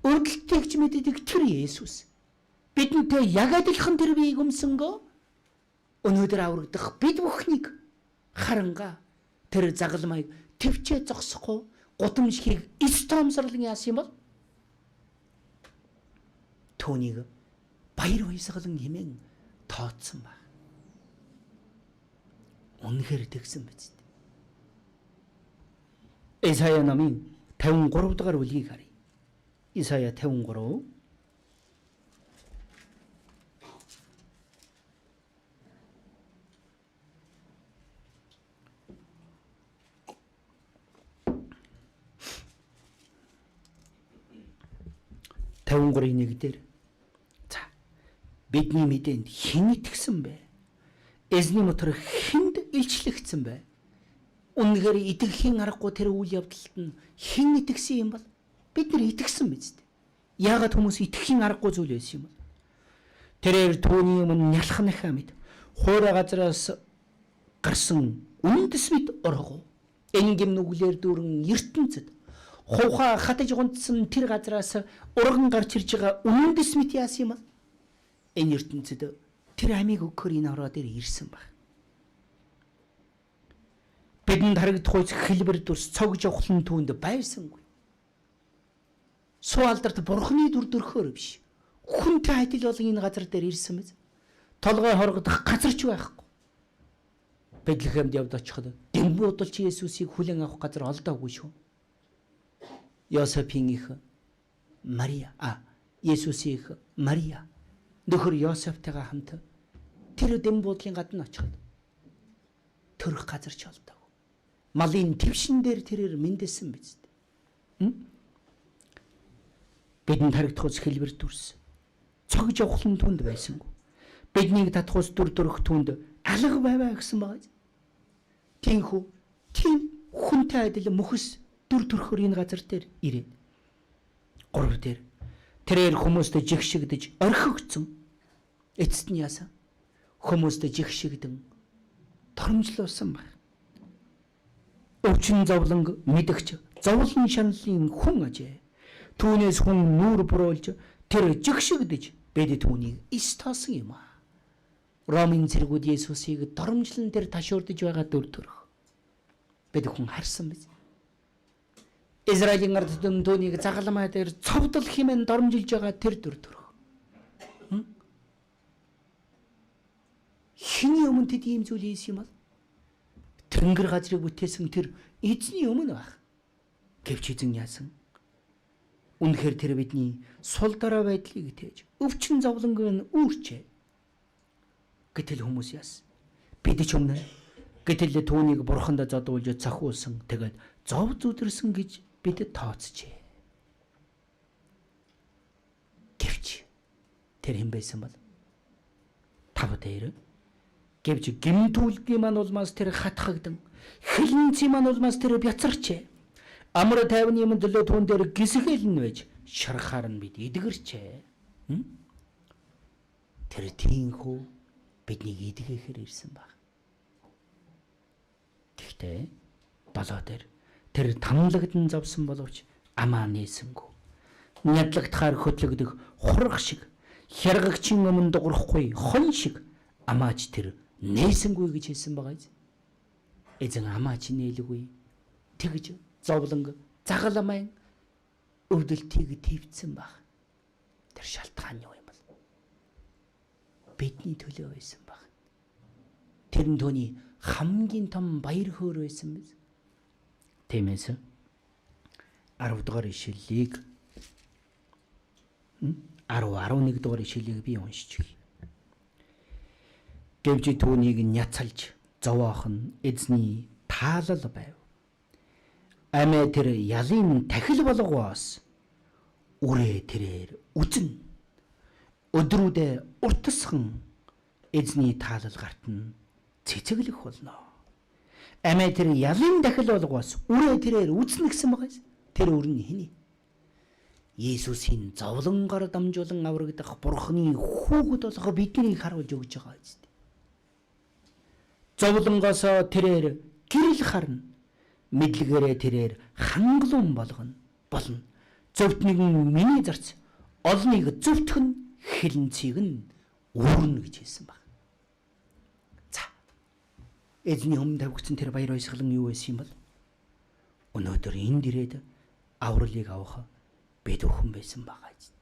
Өрдөлтийг ч мэддэг тэр Есүс. Бидэнтэй яг адилхан тэр биеийг өмсөнгөө өнөөдөр аврагдах бид бүхнийг харангаа тэр загалмайг төвчээ зогсохгүй гудамжхийг эс тоомсорлон яасан юм бол түүнийг баяр баясгалан хэмээн тооцсон баг. Үнэхээр тэгсэн биз дээ. Исая номын 53 дугаар бүлгийг харъя. Исая 53 53-ын 1 дээр за бидний мэдээнд хэн итгэсэн бэ? Эзний мотор хүнд илчлэгдсэн бэ? Үнэхээр итгэхийн аргагүй тэр үйл явдалд нь хэн итгэсэн юм бол? Бид нар итгэсэн биз дээ. Яагаад хүмүүс итгэхийн аргагүй зүйл байсан юм бол? Тэрээр түүний өмнө нялх нахаа мэд хуурай газраас гарсан үндэс мэд оргов. Энэ гэм нүглээр дүүрэн ертөнцид хувхаа хатаж гунтсан тэр газраас урган гарч ирж байгаа үндэс мэт яасан юм бол? Энэ ертөнцид тэр амийг өгөхөр энэ ороо дээр ирсэн баг. Бидэнд харагдах үз хэлбэр дүрс цог жавхлан түүнд байсангүй. Суу алдарт бурхны дүр төрхөөр биш. Хүнтэй адил болон энэ газар дээр ирсэн биз. Толгой хоргодох газар ч байхгүй. Бэтлехемд явд очиход дэмбуудалч Есүсийг хүлээн авах газар олдоогүй шүү. Йосефийн их Мария, Есүсийн их Мария нөхөр Йосефтайгаа хамт тэр дэмбуудлын гадна очиход төрөх газар ч олдоогүй. Малын твшин дээр тэрээр мэндэлсэн биз дээ. Бидэнд харагдах ус хэлбэр дүрс цог жавхлан түнд байсангүй. Биднийг татах ус дүр төрх түнд алга байваа гэсэн байгаа. Тинхүү тийм хүнтэй адил мөхөс дүр төрхөөр энэ газар дээр ирээд 3 дээр тэрээр хүмүүст жигшигдэж орхигдсон. Эцэст нь яасан? Хүмүүст жигшигдэн торомжлуулсан баг. Өвчин зовлон мэдгч зовлон шаналлын хүн ажээ. Түүнээс хүн нүүр буруулж тэр жигшигдэж бид түүнийг эс тоосон юм аа. Ромын цэргүүд Есүсийг доромжлон дээр ташуурдаж байгаа дүр төрх. Бид хүн харсан биз. Израилийн ард түмэн түүнийг загалмай дээр цовдол хэмээн доромжилж байгаа тэр дүр төрх. Хэний өмнө тэд ийм зүйл хийсэн юм бол? Тэнгэр газрыг бүтээсэн тэр эзний өмнө байх. Гэвч эзэн яасан? Үнэхээр тэр бидний сул дорой байдлыг тээж өвчин зовлонг нь үүрчээ. Гэтэл хүмүүс яасан? Бид ч өмнө гэтэл түүнийг бурханд зодуулж цохиулсан, тэгээд зов зүдэрсэн гэж бид тооцжээ. Гэвч тэр хэн байсан бол? 5 дээр гэвч гэмтүүлгийн маань улмаас тэр хатхагдан, хилэнцгийн маань улмаас тэр бяцарчээ. Амар тайвны юм төлөө түүн дээр гисгэл нь байж шархаар нь бид эдгэрчээ. Тэр тийхүү биднийг эдгэхээр ирсэн баг. Гэхдээ 7 дээр тэр тамлагдан зовсон боловч амаа нээсэнгүй. Нядлагдахаар хөтлөгдөх хураг шиг, хяргагчийн өмнө дуграхгүй хон шиг амаач тэр нээсэнгүй гэж хэлсэн байгаа биз. Эзэн амаач нээлгүй. Тэгж зовлон загаламайн өвдөлтийг твцсэн баг. Тэр шалтгаан юу юм бол? Бидний төлөө байсан баг. Тэр нь түүний хамгийн том баяр хөөр байсан биз. Тиймээс 10 дугаар ишлэлийг 10 11 дугаар ишлэлийг би уншиж өгье. Гэвч түүнийг няцалж зовоох нь эзний таалал байв. Амиа тэр ялын тахил болгоос үрээ тэрээр үзэн. Өдрүүдээ уртасхан эзний таалал гарт нь цэцэглэх болно. Амиа тэр ялын дахил болгоос үрээ тэрээр үзнэ гэсэн байгаа. Тэр үр нь хэний? Есүсийн зовлонгоор дамжуулан аврагдах Бурхны хүүхэд болох биднийг харуулж өгч байгаа биз дээ. Зовлонгоос тэрээр гэрэл харна. Мэдлэгээрээ тэрээр хангалуун болгоно болно. Зөвхт нэгэн миний зарц олныг зөвтгөн хилэнцгийг нь үүрнэ гэж хэлсэн баг. За. Эзний өмнө тавигдсан тэр баяр баясгалан юу байсан юм бол? Өнөөдөр энд ирээд авралыг авах бид бүхэн байсан байгаа ч.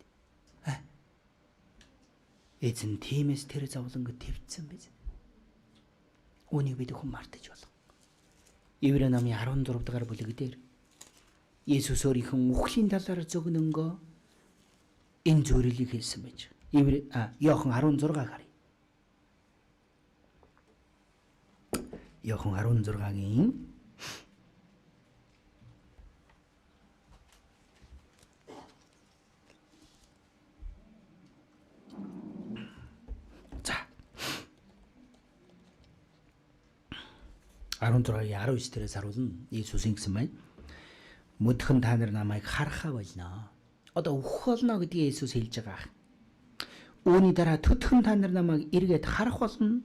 Эзэн тиймээс тэр зовлонг твцсэн биз. Үүнийг бид бүхэн мартаж болох. Еврей намын 16 дугаар бүлэг дээр Есүс өөрийнхөө үхлийн талаар зөгнөнгөө энэ зүйлийг хэлсэн байж. Иохан 16-г харъя. Иохан 16-гийн за 16-гийн 19 дээрээс харуулна. Иесус ингэсэн байна. Мөдхөн та нар намайг харахаа болно. Одоо үхэх болно гэдгийг Иесус хэлж байгаа. Үүний дараа төдхөн та нар намайг эргээд харах болно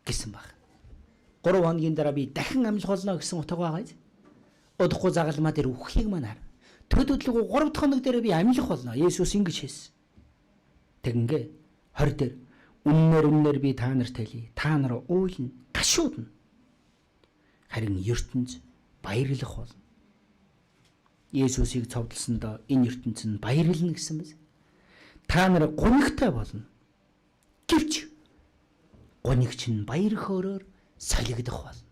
гэсэн баг. 3 хоногийн дараа би дахин амьлах болно гэсэн утга байгаа биз? Удахгүй загалмаа дээр үххийг маань хар. Төд өдлөгөө 3 дахь хоног дээр би амьлах болно. Иесус ингэж хэлсэн. Тэгингээ 20 дээр үннээр би та нарт хэлье. Та нар уйлна, гашуудна. Харин ертөнц баярлах болно. Есүсийг цовдлсондоо энэ ертөнц нь баярлна гэсэн биз? Та нар гунигтай болно. Гэвч гунигч нь баяр хөөрөөр солигдох болно.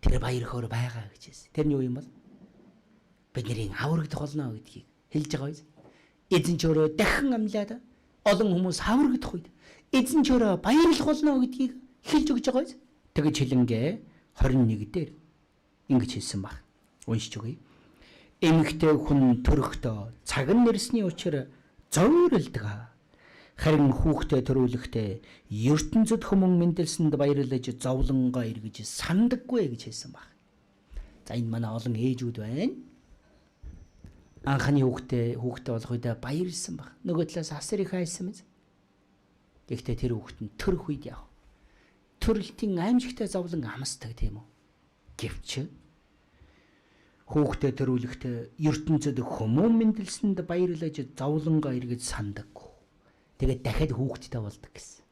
Тэр баяр хөөр байгаа гэж хэлсэн. Тэр нь юу юм бол? Бидний аврагдах болно гэдгийг хэлж байгаа биз? Эзэн ч өөрөө дахин амьлаад олон хүмүүс аврагдах үед эзэн ч өөрөө баярлах болно гэдгийг хэлж өгч байгаа биз? Тэгэж хэлэнгээ 21 дээр ингэж хэлсэн баг. Уншиж өгье. Эмэгтэй хүн төрөхдөө цаг нь нэрсний учир зовирлдог. Харин хүүхдээ төрүүлэхдээ ертөнцид хүмүүн мэндэлсэнд баярлаж зовлонгоо эргэж сандаггүй гэж хэлсэн баг. За энэ манай олон ээжүүд байна. Анхны хүүхдээ болох үедээ баярлсан баг. Нөгөө талаас асар их айсан мэз. Гэхдээ тэр хүүхэд нь төрөх үед яах вэ? Төрөлтийн аимшигтай зовлон амсдаг тийм үү? Гэвч хүүхдээ төрүүлэхдээ ертөнцид хүмүүн мэндэлсэнд баярлаж зовлонгоо эргэж сандаггүй. Тэгээд дахиад хүүхэдтэй болдог гэсэн.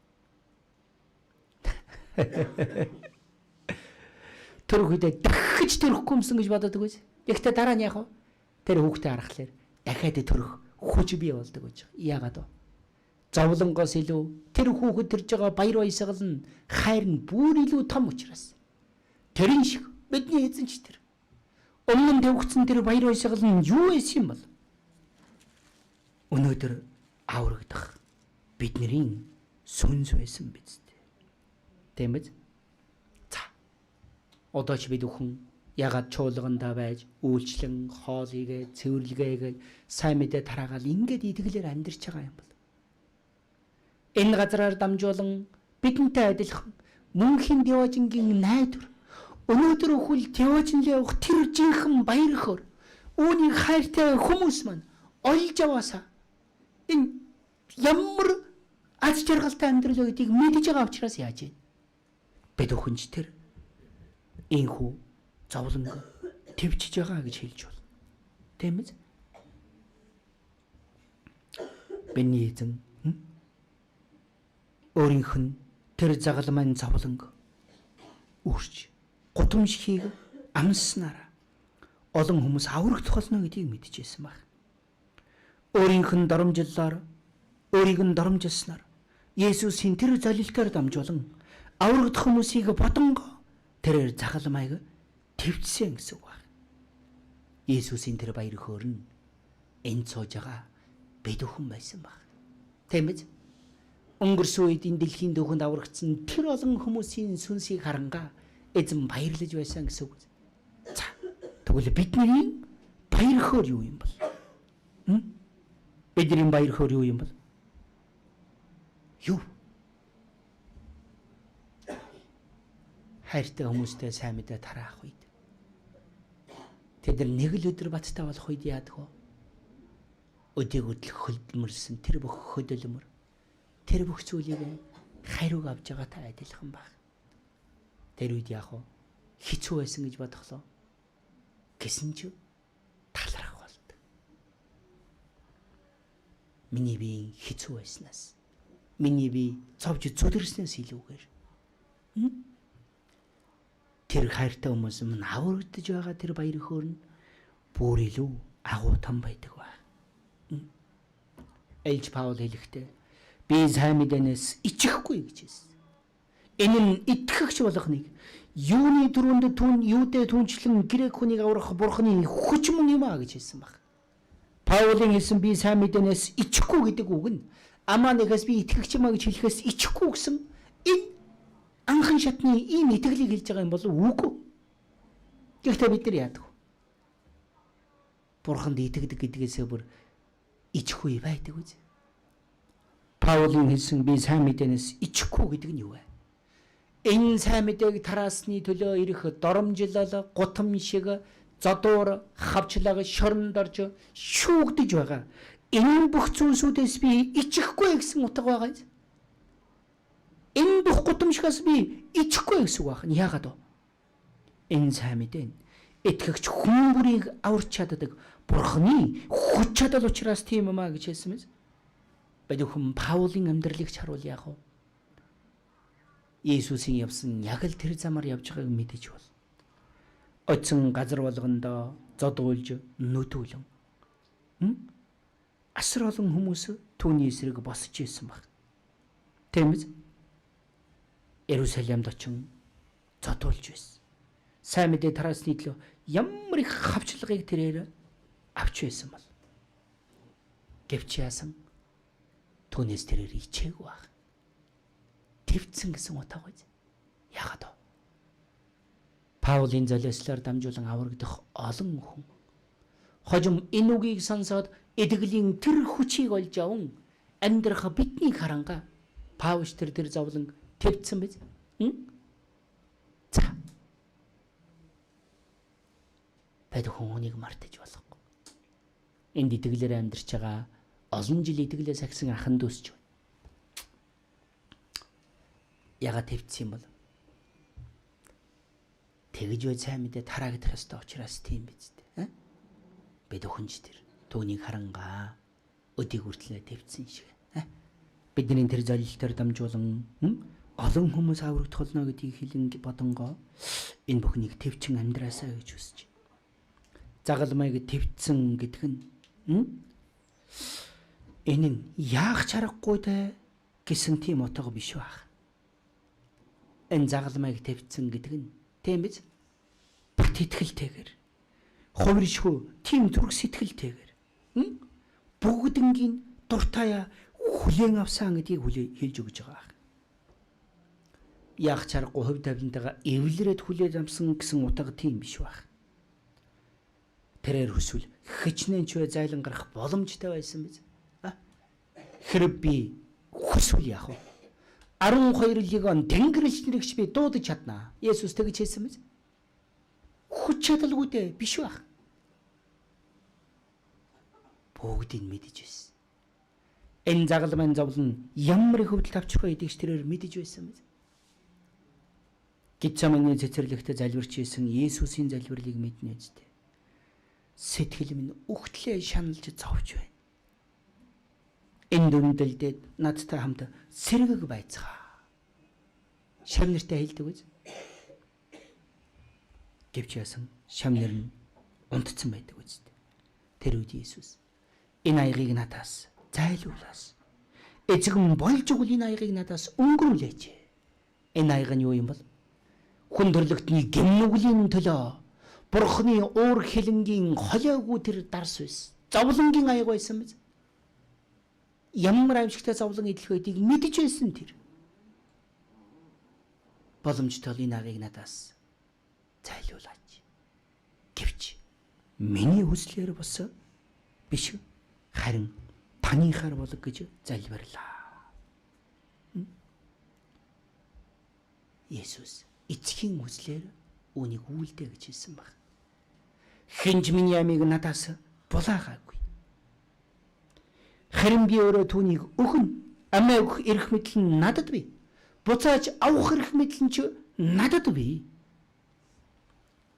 Төрөх үедээ дахиж төрөхгүй юмсан гэж бододог биз? Гэхдээ дараа нь яах вэ? Тэр хүүхдээ харахлаар дахиад төрөх хүч бий болдог гэж. Яагаад вэ? Зовлонгоос илүү тэр хүүхэд төрж байгаа баяр баясгал нь хайр нь бүр илүү том учраас. Тэрэн шиг бидний эзэн ч тэр өмнө нь тавигдсан тэр баяр баясгал нь юу байсан юм бол? Өнөөдөр аврагдах бидний сүнс байсан биз дээ. Тийм биз? За. Одоо ч бид бүхэн ягаад чуулгандаа байж үйлчлэн хоол хийгээ, цэвэрлэгээгээ, сайн мэдээ тараагаал ингээд итгэлээр амьдарч байгаа юм бол. Энэ газраар дамжуулан бидэнтэй адилхан мөнхийн Деважингийн найдвар өнөөдөр өхөл Деважинлээ явах тэр жинхэнэ баяр хөөр үүнийг хайртай хүмүүс маань олж аваасаа энэ ямар аз жаргалтай амьдрал вэ гэдгийг мэдж байгаа учраас яаж вэ? Бид бүхэн ч тэр энхүү зовлонг твчиж байгаа гэж хэлж байна. Тийм ээ? Бидний эзэн өөрийнх нь тэр загалмайн зовлонг үрч гудамжхийг амсснараа олон хүмүүс аврагдах болно гэдгийг мэдчихсэн баг. Өөрийнх нь доромжлолоор өөрийг нь доромжилснаар Есүсийн тэр золилтоор дамжуулан аврагдах хүмүүсийг бодонгоо тэрээр загалмайг твцсэн гэсэн үг баг. Есүсийн тэр баяр хөөр нь энд сууж байгаа бид бүхэн байсан баг. Тийм биз? Өнгөрсөн үед энэ дэлхийн дүүхэнд аврагдсан тэр олон хүмүүсийн сүнсийг харангаа эзэн баярлаж байсан гэсэн үг. За тэгвэл бидний баяр хөөр юу юм бол? Бидний баяр хөөр юу юм бол? Юу? Хайртай хүмүүстэй сайн мэдээ тараах үед тэд нар нэг л өдөр баттай болох үед яадаг вэ? Өдийг өдлөх хөдөлмөрлсөн тэр бүх хөдөлмөр тэр бүх зүйлийг хариуг авч байгаатай адилхан баг. Тэр үед яах вэ? Хэцүү байсан гэж бодглоо. Гэсэн ч талархах болд. Миний биеийн хэцүү байснаас, миний бие цовж зүдэрснээс илүүгээр тэр хайртай хүмүүс минь аврагдаж байгаа тэр баяр хөөр нь бүр илүү агуу том байдаг байх. Элж Паул хэлэхдээ би сайн мэдээнээс ичихгүй гэж хэлсэн. Энэ нь итгэгч болгоныг юуны түрүүнд түн юудэ түнчлэн грек хүнийг аврах бурхны хүч мөн юм а гэж хэлсэн баг. Паулын хэлсэн би сайн мэдээнээс ичихгүй гэдэг үг нь амаа нэгээс би итгэгч юм а гэж хэлэхээс ичихгүй гэсэн энэ анхан шатны ийм итгэлийг хэлж байгаа юм болов үгүй. Гэхдээ бид нар яадаг вэ? Бурханд итгэдэг гэдгээсээ бүр ичихгүй байдаг үз. Паулын хэлсэн би сайн мэдээнээс ичихгүй гэдэг нь юу вэ? Энэ сайн мэдээг тараасны төлөө ирэх доромжлол, гутам шиг, зодуур, хавчлага, шоронд орж шүүгдэж байгаа. Энэ бүх зүйлсүүдээс би ичихгүй гэсэн утга байгаа юм. Энэ бүх гутамшигаас би ичихгүй гэсэн үг байна. Яагаад вэ? Энэ сайн мэдээ нь итгэгч хүн бүрийг аварч чаддаг Бурхны хүч чадал учраас тийм юм а гэж хэлсэн мэт. Бид хүн Паулын амьдралыг харуул яах вэ? Иесусийн явсан яг л тэр замаар явж байгааг мэдэж бол. Оцсон газар болгондоо зодуулж нүдүүлэн. Асар олон хүмүүс түүний эсрэг босч ирсэн баг. Тийм биз? Иерусалимд очин зодуулж байсан. Сайн мэдээ тараасны төлөө ямар их хавчлагыг тэрээр авч байсан бол. Гэвч яасан? Түүнээс тэрээр ичээгүй баг. Твцэн гэсэн утга биз? Яагаад вэ? Паулын золиослоор дамжуулан аврагдах олон хүн хожим энэ үгийг сонсоод итгэлийн тэр хүчийг олж аван амьдрах бидний харанга Паул тэр зовлон твцэн биз? За. Бид хүн үнийг мартаж болохгүй. Энд итгэлээр амьдарч байгаа олон жил итгэлээ сахисан ахан дүүс ч байна. Ягаад твцсэн юм бол? Тэгж бай сайн мэдээ тараагдах ёстой учраас тийм биз дээ. Бид өхөнч тэр түүнийг харангаа өдийг хүртлээ твцсэн шиг. Бидний тэр золилтоор дамжуулан олон хүмүүс аврагдах болно гэдгийг хэлэн бодонгоо энэ бүхнийг твчин амьдраасаа гэж хүсэж. Загалмайг твцсэн гэдэг нь энэ нь яах чаргагүй дээ гэсэн тийм утга биш байх. Энэ загалмайг твцсэн гэдэг нь тийм биз? Бат итгэлтэйгээр хувиршгүй тийм зүрх сэтгэлтэйгээр бүгднгийн дуртаяа хүлээн авсан гэдгийг хэлж өгч байгаа. Яах чаргагүй хувь тавилантайгаа эвлэрээд хүлээж авсан гэсэн утга тийм биш байх. Тэрээр хүсвэл хичнээн ч бай зайлан гарах боломжтой байсан биз? Хэрэг би хүсвэл яах вэ? 12 легион тэнгэрч нэрэгч би дуудаж чаднаа. Есүс тэгж хэлсэн биз? Хүч чадалгүй дээ биш байх. Бүгдийг мэдэж байсан. Энэ загалмайн зовлон ямар их өвдөлт авчих вэ гэдгийг ч тэрээр мэдэж байсан биз? Гитсаманы цэцэрлэгтээ залбирч исэн Есүсийн залбирлыг мэднэ үстэй. Сэтгэл минь үхтлээ шаналж зовж байна. Энэ дүндэлдээд надтай хамт сэргэг байцгаа. Шам нэртэй хэлдэг үз. Гэвч яасан шам нэр нь унтцсан байдаг үстэй. Тэр үед Иесус энэ аягийг надаас зайлуулаас. Эцэг нь болж өгвөл энэ аягийг надаас өнгөрүүлээч. Энэ аяга нь юу юм бол? Хүн төрлөختний гэмнүглийн төлөө Бурхны уур хилэнгийн холиогүй тэр дарс байсан. Зовлонгийн аяга байсан биз? Ямар аимшигтай зовлон идэх байдгийг мэдэж байсан тэр. Боломжтой энэ агийг надаас зайлуулаач. Гэвч миний хүслээр бос биш харин таныхаар болог гэж залбирлаа. Есүс эцгийн хүслээр үүнийг үйлдэ гэж хэлсэн баг. Хинж миний амийг надаас булаагаагүй. Харин би өөрөө түүнийг өгнө. Амиа өгөх эрх мэдэл нь надад бий. Буцааж авах эрх мэдэл нь ч надад бий.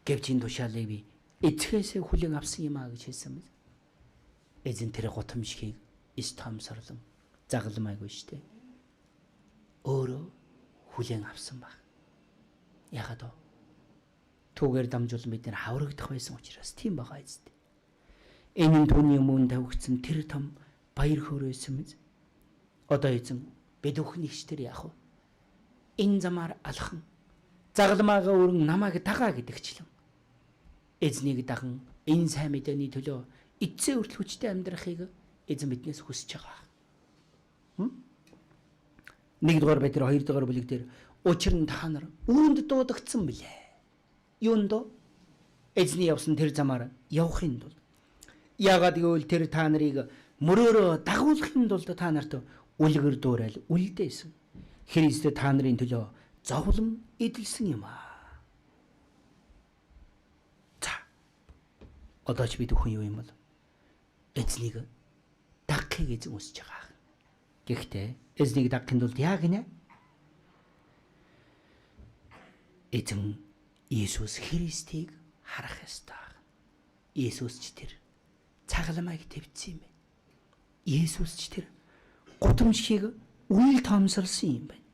Гэвч энэ тушаалыг би эцгээсээ хүлээн авсан юм а гэж хэлсэн мэт. Эзэн тэр гутамшгийг эс тоомсорлон загалмайгүй штэ. Өөрөө хүлээн авсан баг. Яагаад вэ? Түүгээр дамжуулан бид нар хаврагдах байсан учраас тийм байгаа эцэст. Энэ нь түүний өмнө тавигдсан тэр том баяр хөөр байсан мэт. Одоо эзэн бид бүхэн ихчдэр яах вэ? Энэ замаар алхан загалмаагаа өрн намайг дагаа гэдэгчлэн. Эзнийг даган энэ сайн мэдээний төлөө эцсийн хүртэл хүчтэй амьдрахыг эзэн биднээс хүсэж байгаа. 1-р Петр 2-р бүлэг дээр учир нь та нар үүнд дуудагдсан билээ. Юунд вэ? Эзний явсан тэр замаар явахын тулд. Яагаад гэвэл тэр та нарыг мөрөөрөө дагуулахын тулд та нарт үлгэр дуурайл үлдээсэн. Христ та нарын төлөө зовлон эдэлсэн юм аа. За. Одоо ч бид бүхэн юу юм бол? Эзнийг дагахыг эзэн хүсэж байгаа. Гэхдээ эзнийг дагахын тулд яа гинэ? Эзэн Иесус Христийг харах ёстой. Иесус ч тэр цагламайг твцсэн юм байна. Иесус ч тэр гудамжхийг үйл тоомсорлсон юм байна.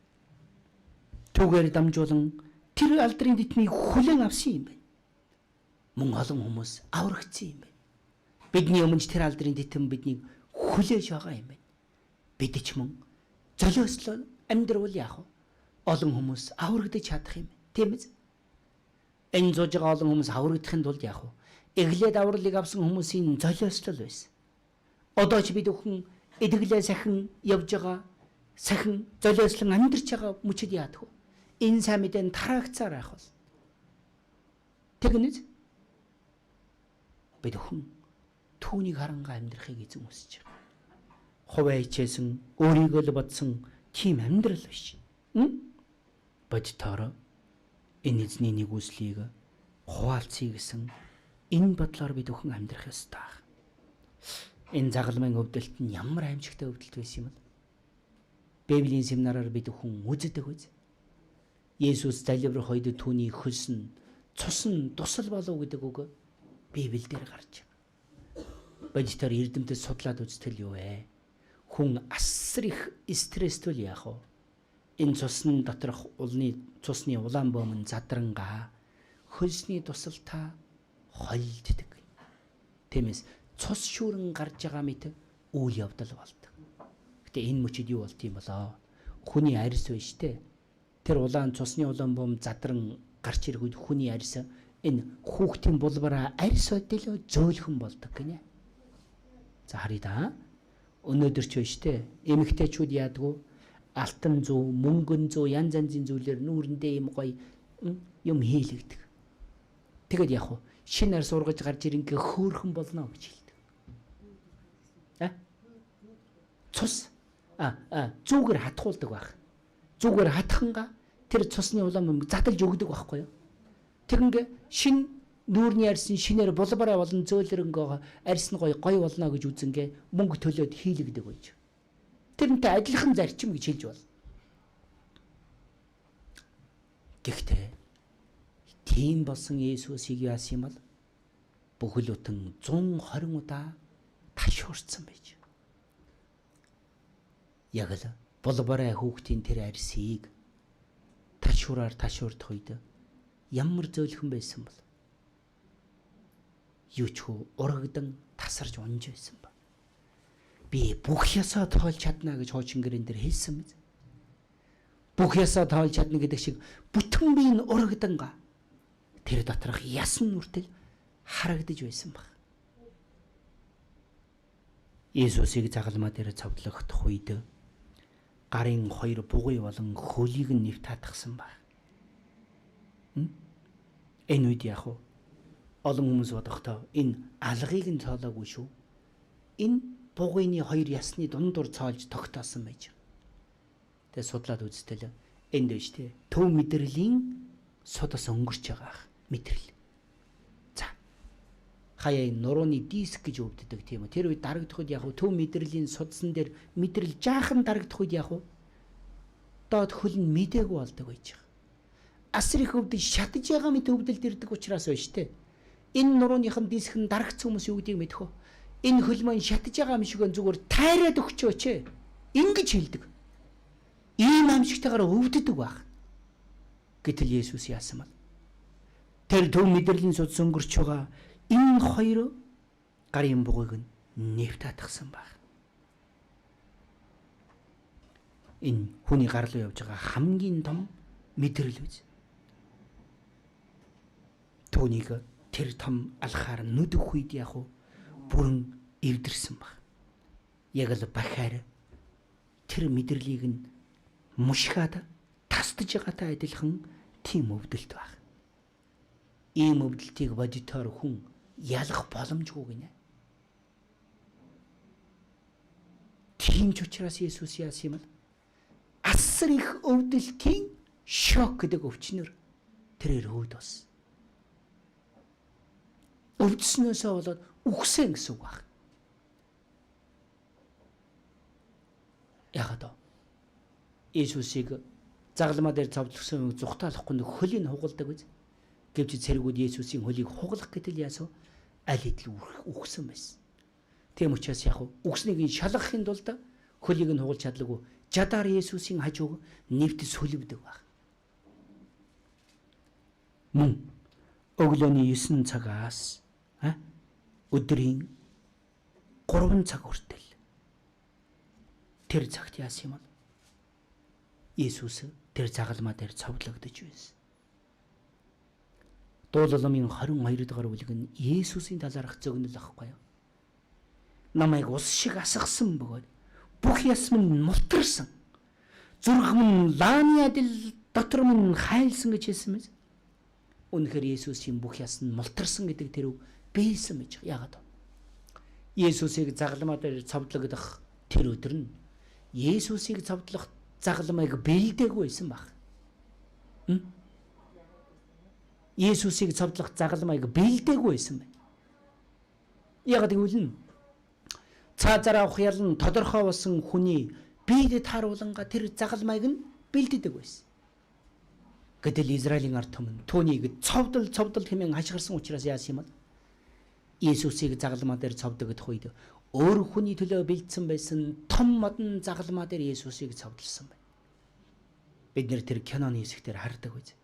Түүгээр дамжуулан тэр алдрын тэтмийг хүлээн авсан юм байна. Мөн олон хүмүүс аврагдсан юм байна. Бидний өмнө тэр алдрын титэм биднийг хүлээж байгаа юм байна. Бид ч мөн золиослол амьдрал яах вэ? Олон хүмүүс аврагдаж чадах юм. Тийм ээ? Энэ зууж байгаа олон хүмүүс аврагдахын тулд яах вэ? Эглээд авралыг авсан хүмүүсийн золиослол байсан. Одоо ч бид бүхэн эдэглээ сахин явж байгаа, сахин золиослон амьдарч байгаа мөчөд яадаг вэ? Энэ сайн мэдээ нь тараагцаар байх бол. Тэгнэ үү? Бид бүхэн түүнийг харангаа амьдрахыг эзэн хүсэж байгаа. Хувиа хичээсэн, өөрийгөө л бодсон тийм амьдрал биш. Бодтоороо энэ эзний нэгүслийг хуваалцъя гэсэн энэ бодлоор бид бүхэн амьдрах ёстой. Энэ загалмайн өвдөлт нь ямар аимшигтай өвдөлт байсан юм бол? Библийн семинараар бид бүхэн үздэг үз. Есүс залбирах үед түүний хөлс нь цус нь тусал болов гэдэг үг Библиэлд гарч байгаа. Бодитоор эрдэмтэд судлаад үзтэл юу вэ? Хүн асар их стресстэй л яах вэ? Энэ цусны доторх улны цусны улаан бөмөн задрангаа хөлсний тусалтаа холилддог. Тиймээс цус шүүрэн гарч байгаа мэт үйл явдал болдог. Гэтэ энэ мөчид юу болт юм болоо? Хүний арьс байна штэ. Тэр улаан цусны улаан бөм задран гарч ирэх үед хүний арьс энэ хүүхдийн булбараа арьс өдөлөө зөөлхөн болдог гинэ. За харъя да. Өнөөдөр ч байна штэ. Эмэгтэйчүүд яадгүй алтан зүү, мөнгөн зүү, янз янзын зүйлээр нүүрэндээ юм гоё юм хийлэгдэг. Тэгээд яг уу шинэ арьс ургаж гарч ирэнгээ хөөрхөн болно гэж хэлдэг. А? Цус зүгээр хатгуулдаг байх. Зүгээр хатхангаа тэр цусны улаан бөмбөг задалж өгдөг байхгүй юу? Тэгингээ шин нүүрний арьсан шинээр булбараа болон зөөлрөнгөө арьс нь гоё гоё болно гэж үзэнгээ мөнгө төлөөд хийлэгдэг байж. Тэрнтэй адилхан зарчим гэж хэлж болно. Гэхдээ тийм болсон Иесусыг яасан юм бол бүхэл бүтэн 120 удаа ташуурсан байж. Яг л булбараа хүүхдийн тэр арьсыг ташуураар ташуурдах үед ямар зөөлхөн байсан бол юу ч хөө урагдан тасарч унж байсан ба. Би бүх ёсоо тоолж чадна гэж хуучин гэрэн дээр хэлсэн мэт. Бүх ёсоо тоолж чадна гэдэг шиг бүтэн бие нь урагданга тэр доторх ясан нүртэл харагдаж байсан баг. Иесусыг загалмаа дээр цовдлогдох үед гарын хоёр бугуй болон хөлийг нь нэвт татгсан баг. Энэ үед яах вэ? Олон хүмүүс бодохдоо энэ алгыг нь цоолоогүй шүү. Энэ бугуйны хоёр ясны дундуур цоолж тогтоосон байж. Тэгээ судлаад үзтэл энд байж тээ. Төв мэдрэлийн судас өнгөрч байгаа ах мэдрэл. За. Хаяа энэ нурууны диск гэж өвддөг тийм үү. Тэр үед дарагдах үед яг төв мэдрэлийн судсан дээр мэдрэл жаахан дарагдах үед яг доод хөл нь мдээгүй болдог байж байгаа. Асар их өвдөл шатаж байгаа мэт өвдөлд ирдэг учраас байна шүү дээ. Энэ нурууныхан диск нь дарагцсан хүмүүс юу гэдгийг мэдэх үү? Энэ хөл маань шатаж байгаа юм шиг зүгээр тайраад өгчөөч. Ингэж хэлдэг. Ийм аимшигтайгаар өвддөг байх. Гэтэл Есүс яасан бол? Тэр төв мэдрэлийн судас өнгөрч байгаа энэ хоёр гарын бугуйг нь нэвт татгсан баг. Энэ хүний гар руу явж байгаа хамгийн том мэдрэл биз. Түүнийг тэр том алхаар нүд өгөх үед яг уу бүрэн эвдэрсэн баг. Яг л бахаар тэр мэдрэлийг нь мушгаад тасдаж байгаатай адилхан тийм өвдөлт баг. Ийм өвдөлтийг бодитоор хүн ялах боломжгүй гинэ. Тийм ч учраас Есүс яасан юм бол асар их өвдөлтийн шок гэдэг өвчнөр тэрээр өөд болсон. Өвдснөөсөө болоод үхсэн гэсэн үг баг. Яагаад вэ? Иесусыг загалмаа дээр зовлосон юм зүхтаалахгүй нэг хөлийг хугалдаг биз? Гэвч цэргүүд Иесусийн хөлийг хугалах гэтэл яасан? Аль хэдийн үхсэн байсан. Тийм учраас яг үхснийг нь шалгахын тулд хөлийг нь хугалж чадлагүй. Жадаар Иесусийн хажууг нэвт сүлбдэг баг. Мөн өглөөний 9 цагаас өдрийн 3 цаг хүртэл тэр цагт яасан юм бол Иесус тэр загалмаа дээр цовдлогдож байсан. Дуулаламын 22 дугаар бүлэг нь Иесусийн талаарх зөгнөл ахгүй юу? Намайг ус шиг асгасан бөгөөд бүх яс минь мултарсан. Зүрх минь лааны адил дотор минь хайлсан гэж хэлсэн мэт. Үнэхээр Иесусийн бүх яс нь мултарсан гэдэг тэр үг биелсэн байж. Яагаад вэ? Иесусыг загалмаа дээр цовдлогдох тэр өдөр нь Иесусыг цовдлох загалмайг бэлдээгүй байсан баг. Иесусыг цовдлох загалмайг бэлдээгүй байсан байна. Яагаад гэвэл нь цаазаар авах ял нь тодорхой болсон хүний биед таарууланга тэр загалмайг нь бэлддэг байсан. Гэтэл Израилийн ард түмэн түүнийг цовдол цовдол хэмээн хашгирсан учраас яасан юм бол Иесусыг загалмаа дээр цовдогдох үед өөр хүний төлөө бэлдсэн байсан том модон загалмаа дээр Иесусыг цовдлсон байна. Бид нэр тэр киноны хэсэгтэр хардаг биз.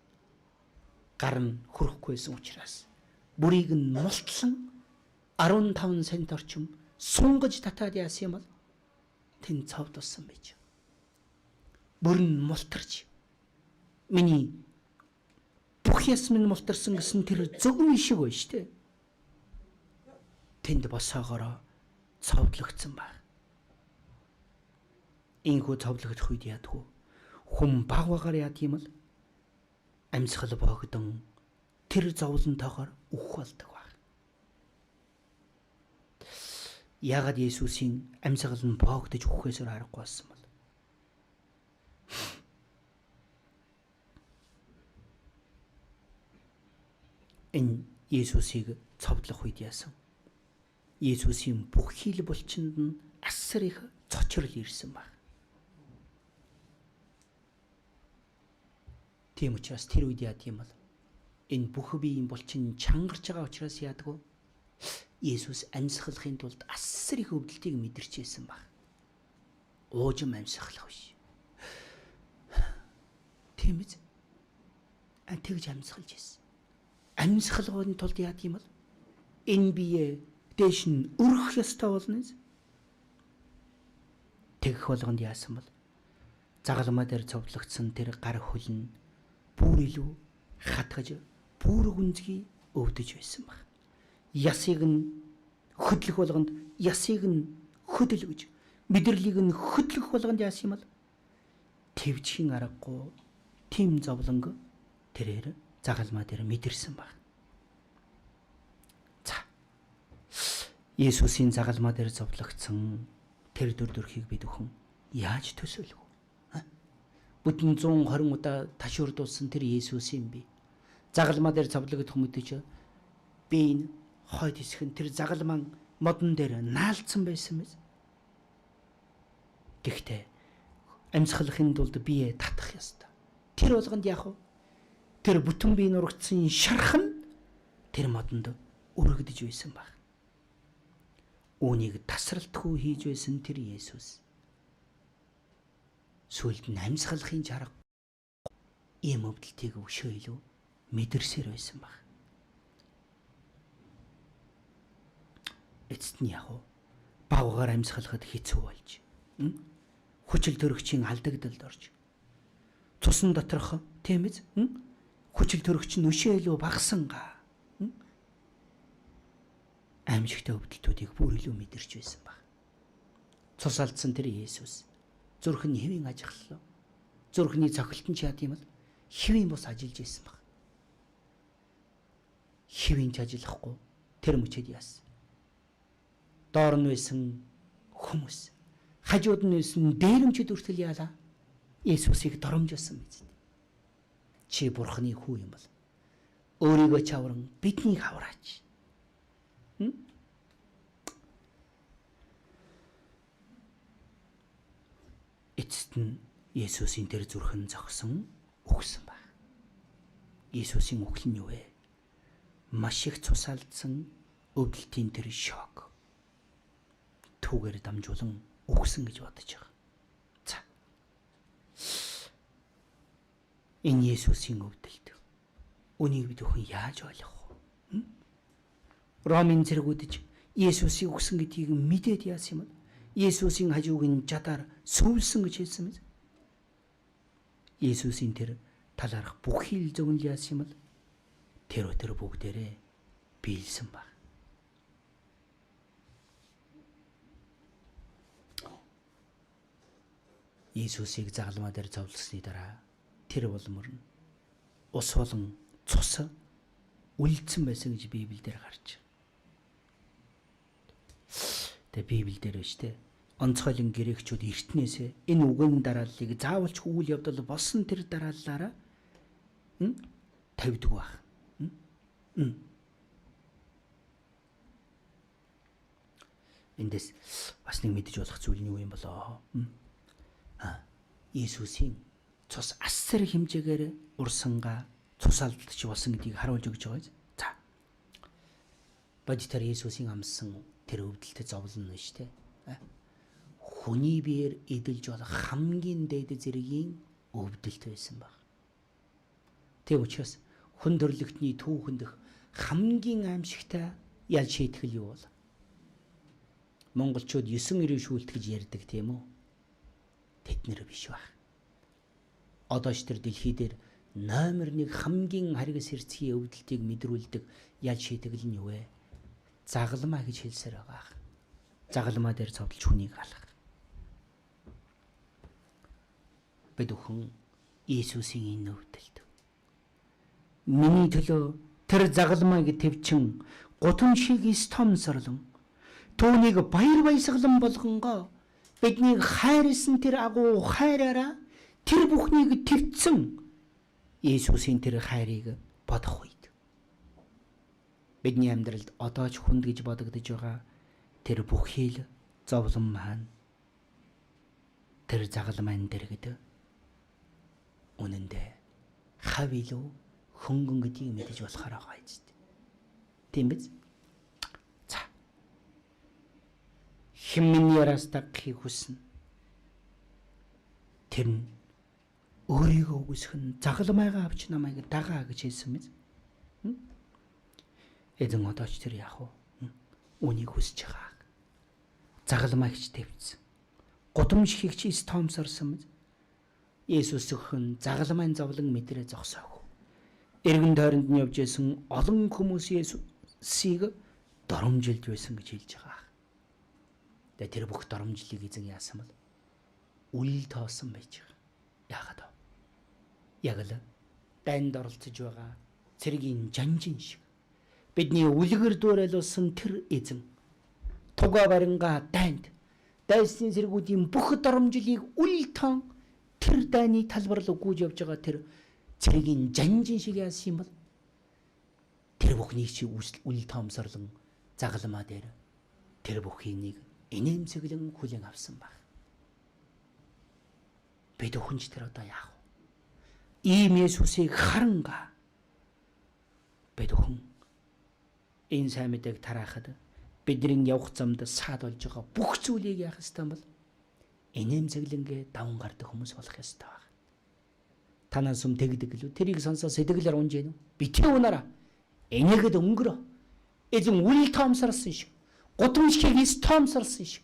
Гар нь хөрөхгүйсэн учраас бүрийг нь мултлан 15 цент орчим сунгаж татаад яасан юм бол тэн цовдулсан байж. Бүр нь мултарч миний бүх яс минь мултарсан гэсэн тэр зөвгөн шиг байна шүү дээ. Тэнд босоогоороо цовдлогдсон баг. Инхүү цовдлогдох үед яадгүй. Хүн баг багаар яад юм бол амьсгал боогдон тэр зовлонтойгоор үхэх болдог баг. Яагаад Иесусийн амьсгал нь боогдож үхэхээс аргагүй болсон бол? Энэ Иесусыг цовдлох үед яасан? Иесусийн бүх хил булчинд нь асар их цочрол ирсэн баг. Тийм учраас тэр үед яад юм бол энэ бүх биеийн булчин чангарч байгаа учраас яадгүй Иесус амьсгалахын тулд асар их өвдөлтийг мэдэрч байсан баг. Уужим амьсгалах биш. Тийм биз? Тэгж амьсгалж байсан. Амьсгалгын тулд яад юм бол энэ бие дээш нь өрөх ёстой болно. Тэгэх болгонд яасан бол загалмаа дээр цовдлогдсон тэр гар хөл нь бүр илүү хатгаж бүр гүнзгий өвдөж байсан баг. Ясыг нь хөдлөх болгонд ясыг нь хөдөлгөж мэдрэлийг нь хөдлөх болгонд яасан юм бол твжхийн аргагүй тийм зовлонг тэрээр загалмаа дээр мэдэрсэн баг. За. Иесусийн загалмаа дээр зовлогдсон тэр дүр төрхийг бид бүхэн яаж төсөөлөх вэ? Бүтэн 120 удаа ташуурдуулсан тэр Иесусийн бие. Загалмаа дээр зовлогдох мэдээж би энэ хойд хэсэг нь тэр загалмаан модон дээр наалдсан байсан мэт. Гэхдээ амьсгалахын тулд бие татах ёстой. Тэр болгонд яах вэ? Тэр бүтэн бие нурагдсан шарх нь тэр модонд өргөдөж байсан баг. Үүнийг тасралтгүй хийж байсан тэр Есүс сүүлд нь амьсгалахын чарга ийм өвдөлтийг өшөө илүү мэдэрсээр байсан баг. Эцэст нь яг уу багвгаар амьсгалахад хэцүү болж хүчил төрөгчийн алдагдалд орж цусан доторх тийм биз хүчил төрөгч нь өшөө илүү багасангаа аимшигтай өвдөлтүүдийг бүр илүү мэдэрч байсан баг. Цус алдсан тэр Есүс зүрх нь хэвийн ажиглалаа. Зүрхний цохилт нь ч яад юм бол хэвийн бус ажиллаж байсан баг. Хэвийн ч ажиллахгүй тэр мөчөд яасан. Доор нь байсан хүмүүс, хажууд нь байсан дээрэмчд хүртэл яалаа. Есүсийг доромжилсан биз дээ. Чи Бурхны хүү юм бол өөрийгөө чавран биднийг авраач. Эцэст нь Есүсийн тэр зүрхэн зогсон үхсэн баг. Есүсийн үхэл нь юу вэ? Маш их цус алдсан өвдөлтийн тэр шок. Түүгээр дамжуулан үхсэн гэж бодож байгаа. За. Энэ Есүсийн өвдөлт. Үнийг бид бүхэн яаж ойлгох вэ? Ромын цэргүүдж Есүсийг үхсэн гэдгийг мэдээд яасан юм бэ? Есүсийн хажууг нь жадаар сүвлсэн гэж хэлсэн мэт. Есүсийн тэр талаарх бүхий л зөвнөл яасан юм бол тэр өдөр бүгдээрээ биелсэн баг. Есүсийг загалмаа дээр зовлсны дараа тэр булмөр нь ус болон цус үлдсэн байсан гэж Библиэлд гарч. Тэгээ Библиэлд биш те. Онцгойлон грекчүүд эртнээсээ энэ үгэн дарааллыг заавалч үйл явдал болсон тэр дарааллаараа тавьдаг байх. Эндээс бас нэг мэдэж болох зүйл нь юу юм болоо? Иесусийн цус асар хэмжээгээр урсангаа цус алдалч болсон гэдгийг харуулж өгч байгаа. За. Бодитоор Иесусийн амссан тэр өвдөлтөд зовлон нь шүү дээ. Хүний биеэр эдэлж болох хамгийн дээд зэргийн өвдөлт байсан баг. Тийм учраас хүн төрлөختний түүхэндх хамгийн аимшигтай ял шийтгэл юу бол? Монголчууд 9 90 шүүлт гэж ярьдаг тийм үү? Тэд нэр биш байх. Одоо ч тэр дэлхий дээр номер 1 хамгийн харгас хэрцгий өвдөлтийг мэдрүүлдэг ял шийтгэл нь юу вэ? Загалмаа гэж хэлсээр байгаа. Загалмаа дээр цовдлж хүнийг алах. Бид бүхэн Иесусийн энэ өвдөлт. Миний төлөө тэр загалмайг төвчин гутамшиг эс томсорлон түүнийг баяр баясгалан болгонгоо биднийг хайрлсан тэр агуу хайраараа тэр бүхнийг твцэн Иесусийн тэр хайрыг бодох үед бидний амьдралд одоо ч хүнд гэж бодогдож байгаа тэр бүхий л зовлон маань тэр загалмайн дэргэд үнэндээ хав илүү хөнгөн гэдгийг мэдэж болохоор байгаа юм. Тийм биз? За. Хэн миний яраас дагахыг хүснэ. Тэр нь өөрийгөө үгүйсэх нь загалмайгаа авч намайг дагаа гэж хэлсэн биз? Эзэн одоо ч тэр яах вэ? Үүнийг хүсэж байгаа. Загалмайгч твцсэн. Гудамж хийгч эс тоомсорсон биз? Есүс зөвхөн загалмайн зовлон мэдрээ зогсоогүй. Эргэн тойронд нь явж исэн олон хүмүүс Есүсийг доромжилж байсан гэж хэлж байгаа. Тэгээ тэр бүх доромжлыг эзэн яасан бол үл тоосон байж байгаа. Яагаад вэ? Яг л дайнд оролцож байгаа цэргийн жанжин шиг бидний үлгэр дуурайл болсон тэр эзэн туга барингаа дайнд дайсны цэргүүдийн бүх доромжлыг үл тоон тэр дайны талбар руу гүйж явж байгаа тэр цэргийн жанжин шиг яасан юм бол тэр бүхнийг чи үл тоомсорлон загалмаа дээр тэр бүхнийг инээмсэглэн хүлээн авсан баг. Бид өхөнч тэр одоо яах вэ? Ийм Есүсийг харанга бид хүн энэ сайн мэдээг тараахад бидний явах замд саад болж байгаа бүх зүйлийг яах ёстой юм бол инээмсэглэнгээ даван гардаг хүмүүс болох ёстой байна. Танаас сүм тэгдэг гэлүү. Тэрийг сонсоо сэтгэлээр унж гэнэ үү? Битгий унаараа. Энийгэд өнгөрөө. Эзэн үл тоомсорлсон шиг. Гудамжхийг эс тоомсорлсон шиг.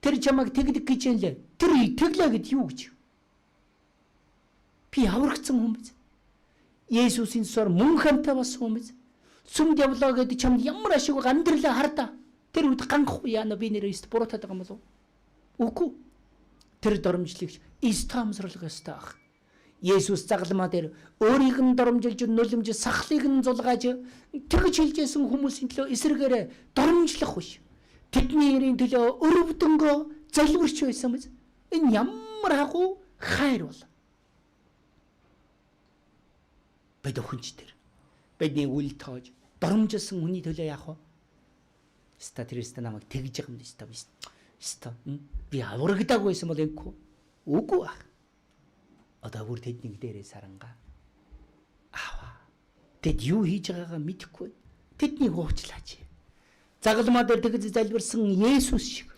Тэр чамайг тэгдэг гэж юм лээ. Тэр тэглээ гэд юу гэж? Би аврагдсан хүн биз? Есүсийн цусаар мөн хамтаа болсон хүн биз? Сүмд явлаа гэдэг чамд ямар ашиг вэ? Амьдралаа хардаа. Тэр үед ганхахгүй яана би нэрээ эст буруутаад байгаа юм болов уу? Үгүй. Тэр доромжлогч эс тоомсорлох ёстой ах. Есүс загламаа дээр өөрийг нь доромжилж нулимж сахлыг нь зулгааж тэгж хэлжсэн хүмүүсийн төлөө эсрэгээрээ доромжлох биш. Тэдний ерийн төлөө өрөвдөнгөө залбирч байсан биз? Энэ ямар агуу хайр бол. Бид өхөнч тэр. Бидний үл тоож доромжилсан хүний төлөө яах вэ? Ста тэр ста намайг тэгж байгаа юм ста би. Ста би аврагдаагүй байсан бол эвгүй. Үгүй ах. Одоо бүр тэднийг дээрээ сарангаа. Аава. Тэд юу хийж байгаагаа мэдэхгүй. Тэднийг уучлаач. Загалмаа дээр тэгж залбирсан Есүс шиг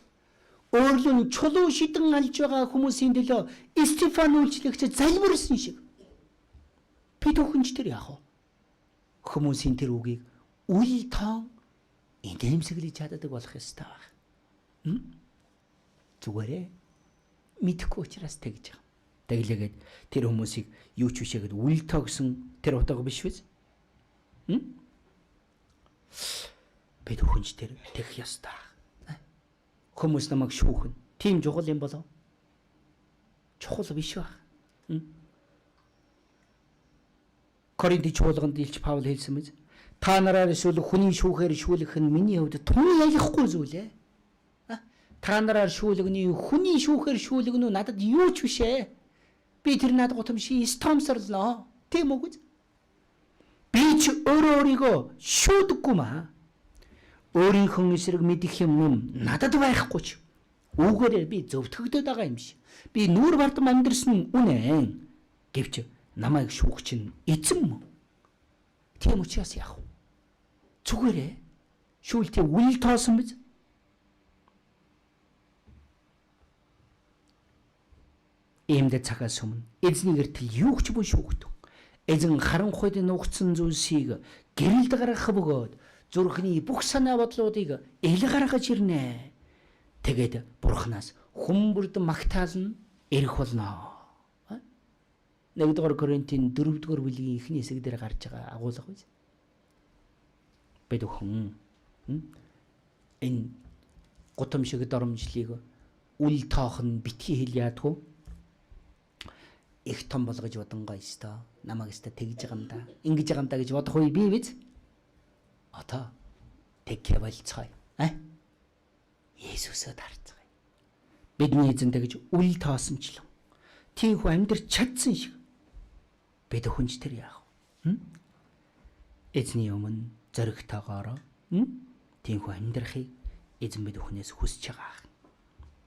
өөрлөн чулуу шидэн алж байгаа хүмүүсийн төлөө Стефан үйлчлэгч залбирсан шиг бид бүхэн ч тэр яах вэ? Хүмүүсийн тэр үгийг үл тоон инээмсэглэж чаддаг болох ёстой байх. Зүгээрээ мэдэхгүй учраас тэгж байгаа. Тэглээгээд тэр хүмүүсийг юу ч бишээгээд үл тоо гэсэн тэр утга биш биз? Бид бүхэн ч тэр тэгэх ёстой. Хүмүүс намайг шүүхэн. Тийм чухал юм болов? Чухал биш байх. Коринтын чуулганд Илч Паул хэлсэн биз? Та нараар эсвэл хүний шүүхээр шүүлэх нь миний хувьд тун ялахгүй зүйл ээ. Та нараар шүүлгэний хүний шүүхээр шүүлгэн үү надад юу ч биш ээ. Би тэр над гутамшиг стомсорлоо. Тийм үү гэж? Би ч өөрөө өөрийгөө шүүдэггүй маа. Өөрийнхөө эсрэг мэдэх юм надад байхгүй ч. Үүгээрээ би зөвтгөгдөд байгаа юм шиг. Би нүүр бардам амьдрсан үнэ. Гэвч намайг шүүх чинь эзэн мөн. Тийм учраас яах вэ? Зүгээрээ шүүлтийг үл тоосон биз? Иймдээ цагаас өмнө эзний гэртэл юу ч бүн шүүгдэг. Эзэн харанхуйд нуугдсан зүйлсийг гэрэлд гаргах бөгөөд зүрхний бүх санаа бодлуудыг ил гаргаж ирнэ. Тэгээд Бурханаас хүмүүрд магтаал нь ирэх болно. 1-р Коринтын 4-р бүлгийн эхний хэсэг дээр гарч байгаа агуулга биз? Бид бүхэн энэ гутамшиг доромжлыг үл тоох нь битгий хэл яадгүй их том болгож бодонгоо ёстой. Намайг ёстой тэгж байгаа юм да. Ингэж байгаа юм да гэж бодох үе бий биз? Одоо тэгхэ болцгоё. А? Есүсөө дарцгаая. Бидний эзэн тэгж үл тоосончлон тийхүү амьдрч чадсан шиг бид хүнч тэр яах вэ? Эзний өмнө зоригтойгоор тийхүү амьдрахыг эзэн бид бүхнээс хүсэж байгаа.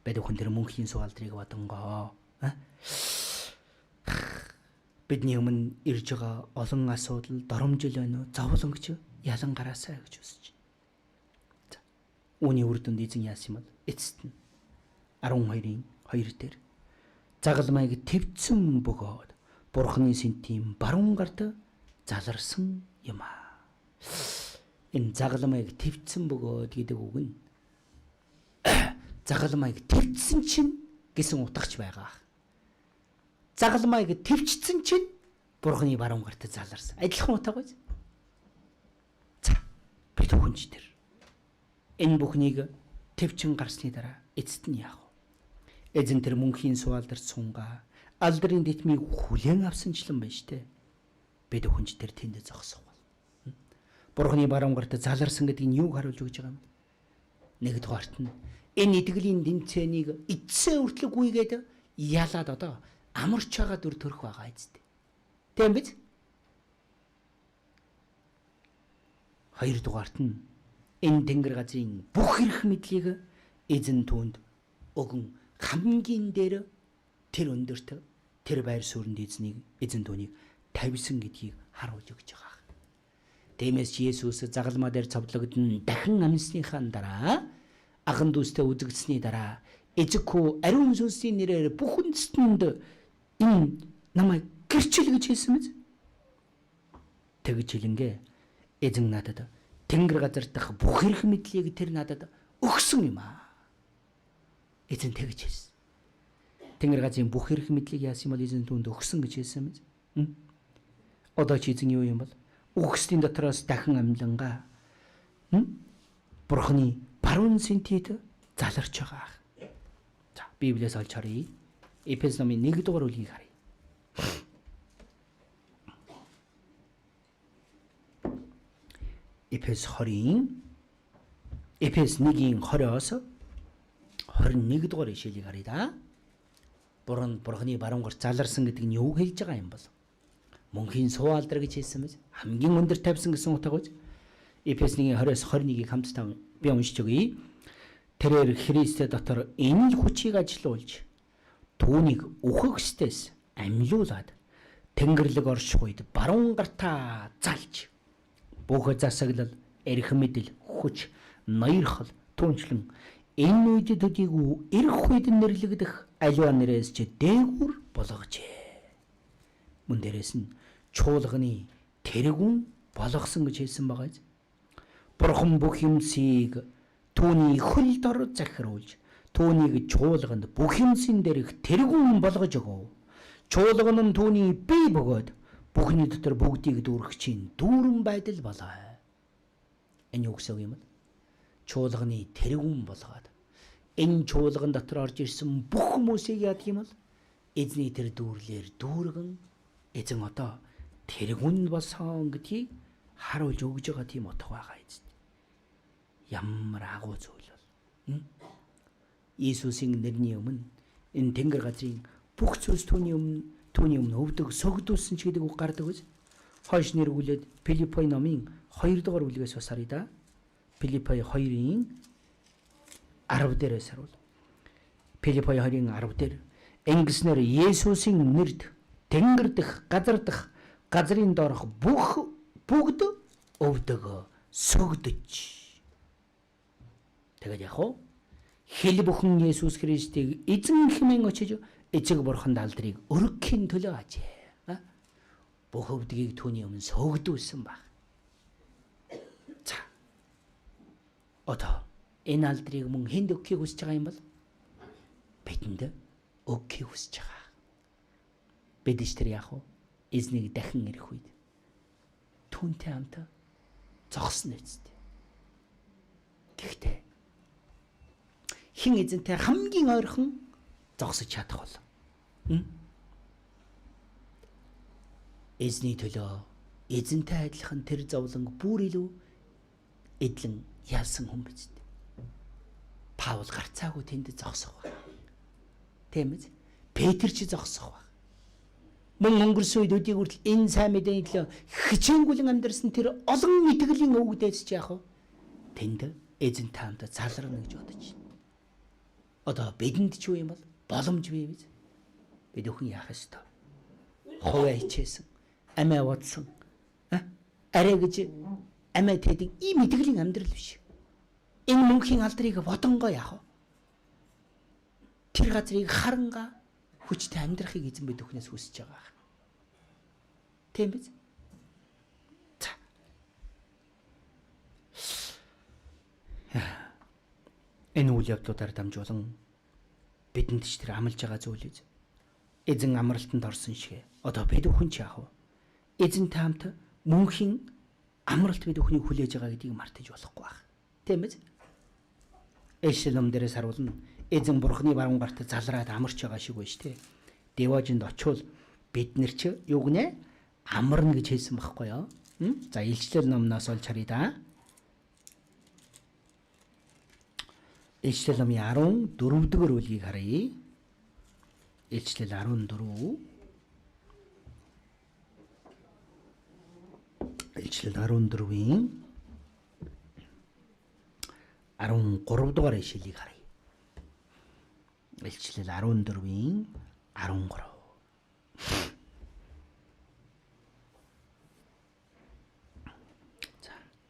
Бид бүхэн тэр мөнхийн суалдрыг бодонгоо. Бидний өмнө ирж байгаа олон асуудал, доромжил байна уу? Зовлонгч ялан гараасай гэж хүсэж байна. За. Үүний үр дүнд эзэн яасан юм бол эцэст нь 12-ын 2 дээр загалмайг твцэн бөгөөд Бурхны сэнтийн баруун гарт заларсан юм аа. Энэ загалмайг твцэн бөгөөд гэдэг үг нь загалмайг твцсэн чинь гэсэн утгач байгаа. Загалмайг твчсэн чинь Бурхны баруун гарт заларсан. Адилхан утга биз? За, бид хүнч тэр. Энэ бүхнийг твчин гарсны дараа эцэст нь яах вэ? Эзэн тэр мөнхийн суалдар сунгаа алдрын дитмийг хүлээн авсанчлан байна штэ. Бид хүнч тэр тэнд зогсох бол. Бурхны баруун гарт заларсан гэдэг нь юуг харуулж өгч байгаа юм? Нэгдүгээрт нь энэ итгэлийн тэмцээнийг эцсээ хүртэл гүйгээд ялаад одоо амарч байгаа дүр төрх байгаа эцэст. Тийм биз? Хоёрдугаарт нь энэ тэнгэр газрын бүх эрх мэдлийг эзэн түүнд өгөн хамгийн дээр тэр өндөрт Тэр байр сууринд эзнийг эзэн түүнийг тавьсан гэдгийг харуулж өгч байгаа. Тиймээс Есүс загалмаа дээр цовдлогдсон дахин амьсныхаа дараа ахан дүүстэй үзэгдсэний дараа эцэг хүү ариун сүнсний нэрээр бүх үндэстэнд энэ намайг гэрчил гэж хэлсэн мэт. Тэгж хэлэнгээ эзэн надад тэнгэр газар дахь бүх эрх мэдлийг тэр надад өгсөн юм аа. Эзэн тэгж хэлсэн. Тэнгэр газрын бүх эрх мэдлийг яасан бол эзэн түүнд өгсөн гэж хэлсэн мэт. Одоо чи эзэн юу юм бол? Үхсдийн дотроос дахин амьлангаа Бурхны баруун сэнтэд заларч байгаа. За, Библиэс олж харъя. Эфес номын 1 дугаар бүлгийг харъя. Эфес 20-ийн Эфес 1-ийн 20-оос 21 дугаар ишлэлийг харъя да. Бурхны баруун гарт заларсан гэдэг нь юу хэлж байгаа юм бол? Мөнхийн суу алдар гэж хэлсэн мэт хамгийн өндөр тавьсан гэсэн утга үз. Эфес 1-ийн 20-оос 21-ийг хамтдаа би уншиж өгье. Тэрээр Христ дотор энэ л хүчийг ажилуулж түүнийг үхэгсдээс амьлуулад Тэнгэрлэг орших үед баруун гартаа залж бүх засаглал, эрх мэдэл, хүч, ноёрхол, түнчлэн энэ үед төдийгүй ирэх үед нэрлэгдэх аливаа нэрээс ч дээгүүр болгожээ. Мөн дээрээс нь чуулганы тэргүүн болгосон гэж хэлсэн байгаа биз. Бурхан бүх юмсыг түүний хөл дор захируулж түүнийг чуулганд бүх юмсын дээрх тэргүүн болгож өгөв. Чуулган нь түүний бие бөгөөд бүхний дотор бүгдийг дүүргэх чинь дүүрэн байдал болоо. Энэ юу гэсэн үг юм бэ? Чуулганы тэргүүн болгоод энэ чуулган дотор орж ирсэн бүх хүмүүсийг яадаг юм бол эзний тэр дүүрлээр дүүргэн эзэн одоо тэргүүн болсон гэдгийг харуулж өгж байгаа тийм утга байгаа эзэн. Ямар агуу зүйл бол. Иесусийн нэрний өмнө энэ тэнгэр газрын бүх зүйлс түүний өмнө өвдөг согдуулсан ч гэдэг үг гардаг биз. Хойш нэргүүлээд Филиппой номын 2 дугаар бүлгээс бас харъя да. Филиппой 2-ын 10 дээрээс харуул. Филиппой 2-ын 10 дээр ингэснээр Есүсийн нэрд тэнгэр дэх, газар дэх, газрын доорх бүх бүгд өвдөг сөгдөж. Тэгээд яг уу хэл бүхэн Есүс Христийг эзэн хэмээн очиж эцэг бурханд алдрыг өргөхийн төлөө ажээ. Бүх өвдгийг түүний өмнө сөгдүүлсэн баг. За. Одоо энэ алдрыг мөн хүнд өгөхийг хүсэж байгаа юм бол бидэнд өгөхийг хүсэж байгаа. Бид ч тэр яах вэ? Эзнийг дахин ирэх үед түүнтэй хамт зогсно үсттэй. Гэхдээ хэн эзэнтэй хамгийн ойрхон зогсож чадах бол? Эзний төлөө эзэнтэй адилхан тэр зовлон бүр илүү эдлэн ялсан хүн биз дээ. Паул гарцаагүй тэнд зогсох баг. Тийм ээ? Петр ч зогсох баг. Мөн өнгөрсөн үед өдийг хүртэл энэ сайн мэдээний төлөө хичээнгүлэн амьдарсан тэр олон итгэлийн өвгдээс ч яах вэ? Тэнд эзэнтэй хамт залрана гэж бодож байна. Одоо бидэнд ч юу юм бол боломж бий биз? Бид өхөн яах ёстой? Хувиа хичээсэн, амиа бодсон, арай гэж амиа тэдэг ийм итгэлийн амьдрал биш. Энэ мөнхийн алдрыг бодонгоо яах вэ? Тэр газрыг харангаа хүчтэй амьдрахыг эзэн бид бүхнээс хүсэж байгаа. Тийм биз? За. Энэ үйл явдлуудаар дамжуулан бидэнд ч тэр амлаж байгаа зүйл биз? Эзэн амралтанд орсон шиг одоо бид бүхэн ч яах вэ? Эзэнтэй хамт мөнхийн амралт бид бүхнийг хүлээж байгаа гэдгийг мартаж болохгүй байх. Тийм биз? Элшил ном дээрээс харуулна. Эзэн бурхны баруун гарт залраад амарч байгаа шиг байна шүү дээ. Девожинд очивол бид нар ч юу гинэ? Амарна гэж хэлсэн байхгүй юу? За, Илчлэл номноос олж харъя да. Илчлэл номын 14 дугаар бүлгийг харъя. Илчлэл 14. Илчлэл 14-ийн 13 дугаар ишлэлийг харъя. Илчлэл 14-ийн 13.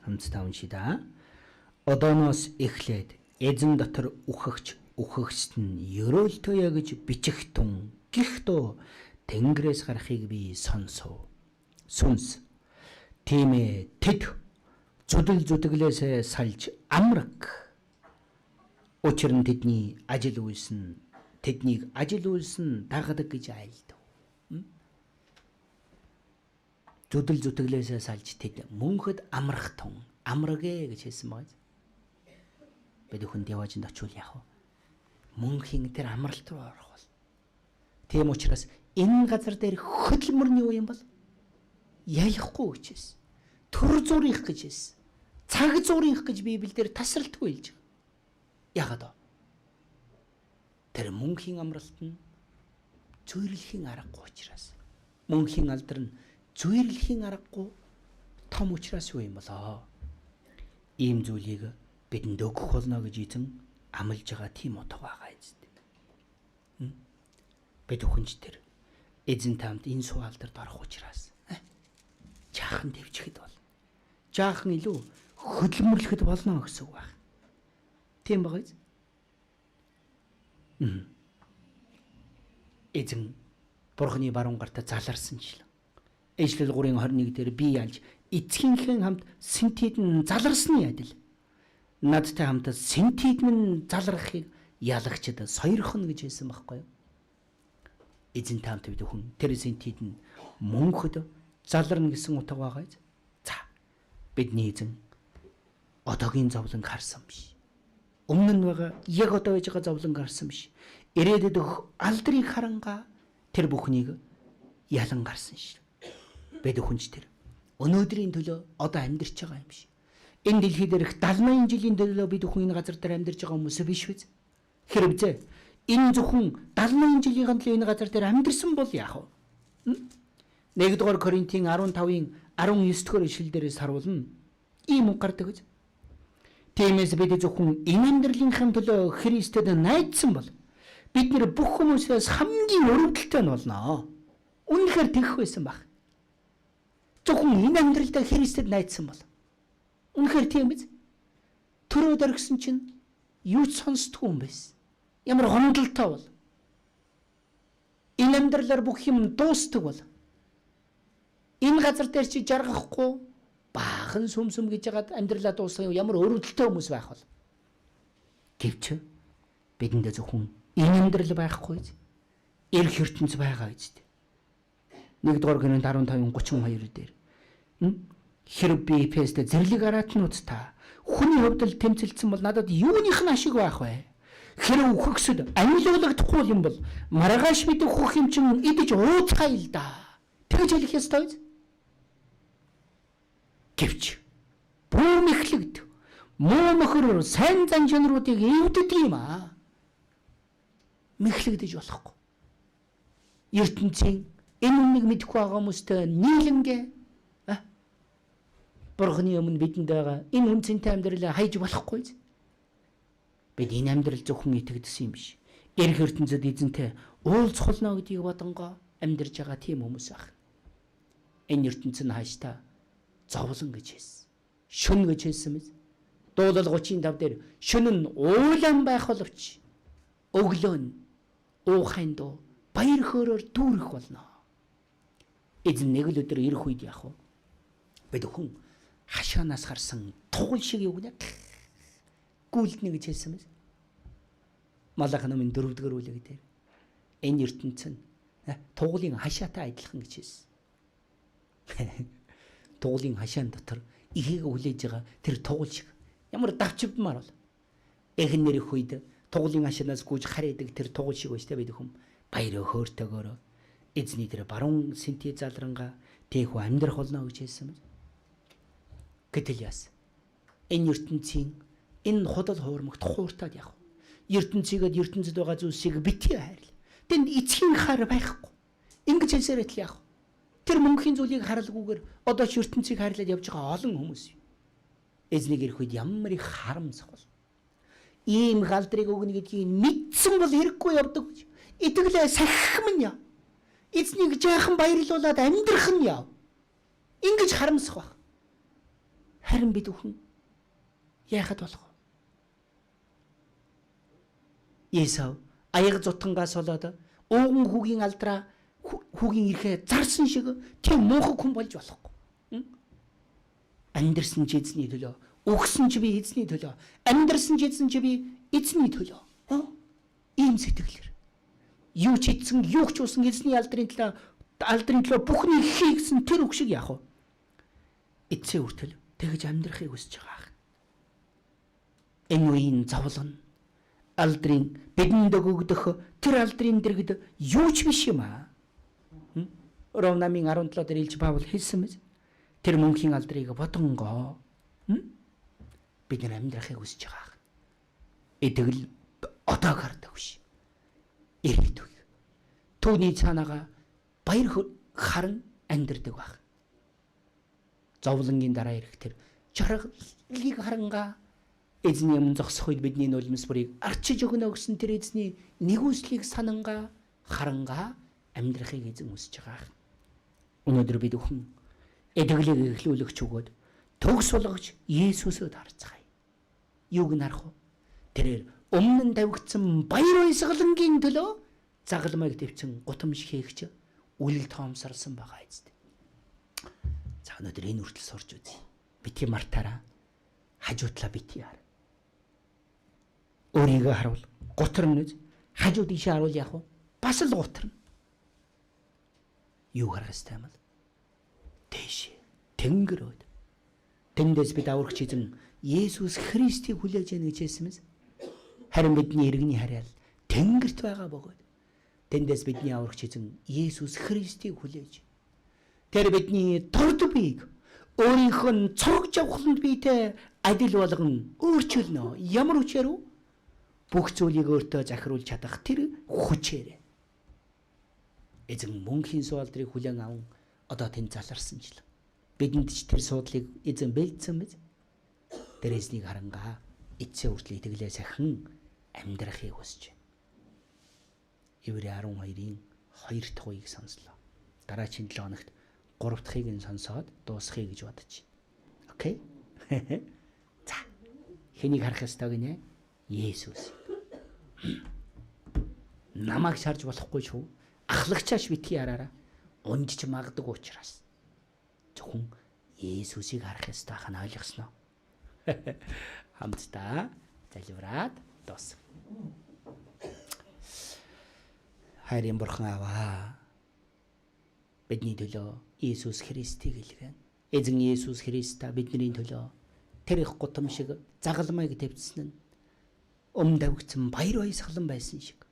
Хамтдаа уншъя да. Одооноос эхлээд эзэн дотор үхэгч үхэгчт нь ерөөлтөөе гэж бичих тун гих дуу Тэнгэрээс гарахыг би сонсов. Сүнс. Тийм ээ, тэд зүдэл зүтгэлээсээ салж амраг. Учир нь тэдний ажил үйлс нь тэднийг ажил үйлс нь дагадаг гэж айлдав. Зүдэл зүтгэлээсээ салж тэд мөнхөд амрах тун амрагэ гэж хэлсэн байгаа. Бид хүн яваажинд очивол яах вэ? Мөнхийн тэр амралт руу орох бол. Тийм учраас энэ газар дээр хөдөлмөр нь юу юм бол? Ялахгүй гэж хэлсэн. Төр зурих гэж хэлсэн. Цаг зурих гэж Библиэлд тасралтгүй хэлж байгаа. Яагаад вэ? Тэр мөнхийн амралт нь зүйрлэхийн аргагүй учраас. Мөнхийн алдар нь зүйрлэхийн аргагүй том учраас юу юм болоо? Ийм зүйлийг бидэнд өгөх болно гэж эзэн амлаж байгаа тийм утга байгаа эзэд. Бид бүхэн ч тэр эзэн тамд энэ суу алдарт орох учраас жаахан дэвчихэд болно. Жаахан илүү хөдөлмөрлөхөд болно гэсэн үг байна. Тийм байгаа биз? Эзэн Бурхны баруун гартаа заларсан ч л. Ишлэл 3:21 дээр би ялж эцгийнхээ хамт сэнтид нь заларсны адил надтай хамт сэнтид минь залрахыг ялагчд сойрхоно гэж хэлсэн байхгүй юу? Эзэнтэй хамт бид хүн тэр сэнтид нь мөнхөд заларна гэсэн утга байгаа биз? За, бидний эзэн одоогийн зовлон харсан биш. Өмнө нь байгаа яг одоо байж байгаа зовлон харсан биш. Ирээдүйд өгөх алдрыг харангаа тэр бүхнийг ялан гарсан шил. Бид хүнч тэр өнөөдрийн төлөө одоо амьдарч байгаа юм биш. Энэ дэлхий дээрх 70 80 жилийн төлөө бид хүн энэ газар дээр амьдарч байгаа хүмүүс биш биз? Хэрвээ энэ зөвхөн 70 80 жилийн төлөө энэ газар дээр амьдарсан бол яах вэ? 1-р Коринтын 15-ын 19 дугаар ишлэл дээрээс харуулна. Ийм үг гардаг гэж. Тиймээс бид зөвхөн энэ амьдралынхаа төлөө Христэд найдсан бол бид нэр бүх хүмүүсээс хамгийн өрөвдөлтэй нь болно. Үнэхээр тэгэх байсан баг. Зөвхөн энэ амьдралдаа Христэд найдсан бол. Үнэхээр тийм биз? Төрөө дөргсөн чинь юу ч сонсдгүй юм байсан. Ямар гомдолтой бол. Энэ амьдралаар бүх юм дуустдаг бол. Энэ газар дээр чи жаргахгүй баахан сүм сүм гэж ягаад амьдралаа дуусгах юм ямар өрөвдөлтэй хүмүүс байх бол. Гэвч бидэндээ зөвхөн энэ амьдрал байхгүй биз? Ирэх ертөнц байгаа биз? 1-р Коринт 15:32 дээр хэрв би Эфест зэрлэг араатнууд та хүний хувьд л тэмцэлдсэн бол надад юуных нь ашиг байх вэ? Хэрв үхэгсэд амьлуулагдахгүй юм бол маргааш бид үхэх юм чинь идэж ууцгаая л да. Тэгж хэлэх ёстой биз? Гэвч бүү мэхлэгд муу мөхөр сайн зан чанаруудыг эвддэг юм аа. Мэхлэгдэж болохгүй. Ертөнцийн энэ үннийг мэдэхгүй байгаа хүмүүстэй нийлэнгээ Бурхны өмнө бидэнд байгаа энэ үнцэнтэй амьдралаа хайж болохгүй. Бид энэ амьдрал зөвхөн итгэдсэн юм биш. Ирэх ертөнцид эзэнтэй уулзах болно гэдгийг бодонгоо амьдарч байгаа тийм хүмүүс байх. Энэ ертөнц нь хааштай зовлон гэж хэлсэн. Шүн гэж хэлсэн мэт. Дуулал 35 дээр шүн нь уулан байх боловч өглөө нь уухайн дуу баяр хөөрөөр дүүрэх болно. Эзэн нэг л өдөр ирэх үед яах вэ? Бид хүн хашаанаас харсан тугал шиг юу гэнэ гүйлднэ гэж хэлсэн мэт. Малах номын 4-р бүлэг дээр энэ ертөнц нь тугалын хашаатай адилхан гэж хэлсэн. Тугалын хашаан дотор ихийг хүлээж байгаа тэр тугал шиг ямар давчивдмаар бол. Эх нэрэх үед тугалын хашаанаас гүйж хараадаг тэр тугал шиг байж та бид хүн баяр хөөртэйгөөрөө эзний тэр баруун сэнти залрангаа тэхүү амьдрах болно гэж хэлсэн мэт. Гэтэл яасан? Энэ ертөнцийн энэ худал хуурмагт хууртаад явах. Ертөнцийгэд ертөнцид байгаа зүйлсийг битгий хайрл. Тэнд эцгийн хар байхгүй. Ингэж хэлсээр байтал яах вэ? Тэр мөнхийн зүйлийг харалгүйгээр одоо ч ертөнцийг хайрлаад явж байгаа олон хүмүүс. Эзнийг ирэх үед ямар их харамсах бол. Ийм галдрыг өгнө гэдгийг мэдсэн бол хэрэггүй явдаг гэж. Итгэлээ сахих минь яв. Эзнийг жаахан баярлуулад амьдрах нь яв. Ингэж харамсах байх. Харин бид бүхэн яахад болох вэ? Есав аяг зутгангаас болоод ууган хүүгийн алдраа хүүгийн эрхээ зарсан шиг тийм муухай хүн болж болохгүй. Амьдрсан ч эзний төлөө, үхсэн ч би эзний төлөө, амьдрсан ч эзэн ч би эзний төлөө. Ийм сэтгэлээр. Юу ч эзэн, юу ч усан эзний алдрын төлөө бүхнийг хий гэсэн тэр үг шиг яах вэ? Эцсийн хүртэл тэгж амьдрахыг хүсэж байгаа. Энэ үеийн зовлон алдрын бидэнд өгөгдөх тэр алдрын дэргэд юу ч биш юм аа. Ром намын 17 дээр Илч Паул хэлсэн мэт тэр мөнхийн алдрыг бодонгоо бид нар амьдрахыг хүсэж байгаа. Итгэл одоо гардаг биш. Ирээдүй. Түүний цаанаага баяр харан амьдрдаг байх. Зовлонгийн дараа ирэх тэр жаргалыг харангаа эзний өмнө зогсох үед бидний нулимс бүрийг арчиж өгнө гэсэн тэр эзний нэгүслийг санангаа харангаа амьдрахыг эзэн хүсэж байгаа. Өнөөдөр бид бүхэн итгэлийг эхлүүлэгч өгөөд төгс болгогч Есүсөд харцгаая. Юуг нь харах вэ? Тэрээр өмнө нь тавигдсан баяр баясгалангийн төлөө загалмайг дэвцэн гутамж хийгч үлэл тоомсорлсон байгаа эцэд. За өнөөдөр энэ хүртэл сурч үзье. Бити мартаараа хажуутлаа бити яар. Өөрийгөө харуул гутарна үз. Хажуу тийшээ харуул яах вэ? Бас л гутарна. Юу харах ёстой юм бол? Дээшээ тэнгэрөөд. Тэндээс бид аврагч эзэн Есүс Христийг хүлээж яана гэж хэлсэн мэт. Харин бидний иргэний харьяал тэнгэрт байгаа бөгөөд тэндээс бидний аврагч эзэн Есүс Христийг хүлээж тэр бидний дурд биеийг өөрийнх нь цорог жавхланд биетэй адил болгон өөрчилнө. Ямар хүчээр вэ? Бүх зүйлийг өөртөө захируулж чадах тэр хүчээр. Эзэн мөнхийн суулдрыг хүлээн аван одоо тэнд заларсан жил. Бидэнд ч тэр суудлыг эзэн бэлдсэн мэт. Тэр эзнийг харангаа эцсийн хүртэл итгэлээ сахин амьдрахыг хүсэж байна. Еврей 12-ийн 2 дахь үеийг сонслоо. Дараагийн 7 хоногт 3 дахьыг нь сонсоод дуусгая гэж бодож байна. Окей? За. Хэнийг харах ёстой гинэ? Есүс. Намайг шарж болохгүй шүү. Ахлагчааш битгий хараараа. Унжиж магадгүй учраас. Зөвхөн Есүсийг харах ёстой хань ойлгосноо. Хамтдаа залбираад дуусгая. Хайрын бурхан аваа. Бидний төлөө Иесус Христийг илгээн. Эзэн Иесус Христ та бидний төлөө тэр их гутам шиг загалмайг тавьдсан нь өмнө тавигдсан баяр баясгалан байсан шиг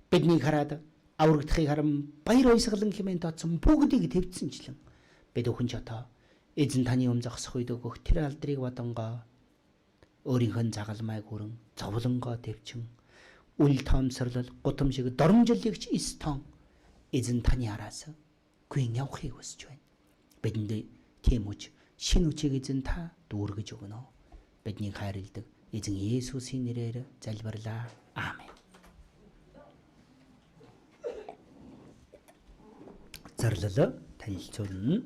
биднийг хараад аврагдахыг харан баяр баясгалан хэмээн тооцсон бүгдийг тавьдсанчлан бид өхөн ч одоо эзэн таны өмнө зогсох үед өгөх тэр алдрыг бодонгоо өөрийнх нь загалмайг өрн зовлонгоо тавьчин үл тоомсорлол гутам шиг доромжлыг ч эс тон эзэн таны араас гүйн явахыг хүсэж байна. Бидэнд тийм хүч, шинэ хүчийг эзэн та дүүргэж өгнө. Биднийг хайрладаг эзэн Есүсийн нэрээр залбирлаа. Аамен. Зарлал танилцуулна.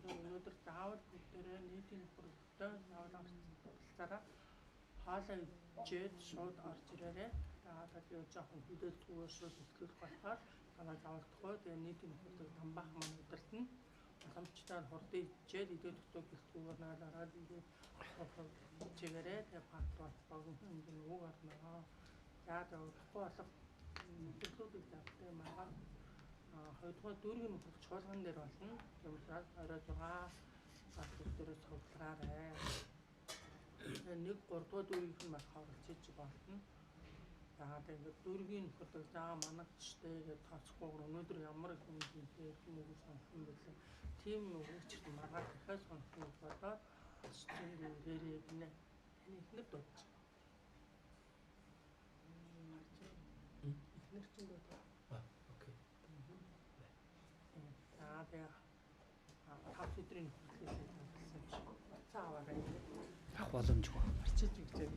Өнөөдөр заавал бүгдээрээ нийтийн нөхөрлөлтөй навлах хоолоо идчихэд шууд орж ирээрэй. Яагаад гэвэл жоохон хөдөлгөөр шууд нөхөрлөх болохоор танаа заавалдахгүй. Тэгээ нийтийн нөхөрлөг дамбах маань удирдна. Боломжтой нь хурдан идчихэд идэх дутуу гэлтгүүгээр нойлороод ирээд чигээрээ тэгээ патрол богино хэмжээний үг орно. За тэгээ удахгүй болох нөхөрлүүдийг завтай маргааш Хоёрдугаар дүүргийн нөхөр чуулган дээр болно. Тийм учраас орой 6 цаг бүгдээрээ цуглараарай. Тэгээ 1 3 дугаар дүүргийнх нь болохоор оролцож болно. За тэгээд дүүргийн нөхөрдөг за манайх штэ гэж тооцохгүй өнөөдөр ямар их юм хийх юм уу сонох юм бэлээ. Тийм үгчт маргааш дахиад сонох юм бодоод чингүй ирээрээ гинэ. Таны эхнэр дуудаж. Эхнэр чинь дуудаа. Окей. За тэгээ 5 өдрийн нөхөрлөлөө гэсэн чи. За аваарай. Авах боломжгүй. Арчиж өгч юм.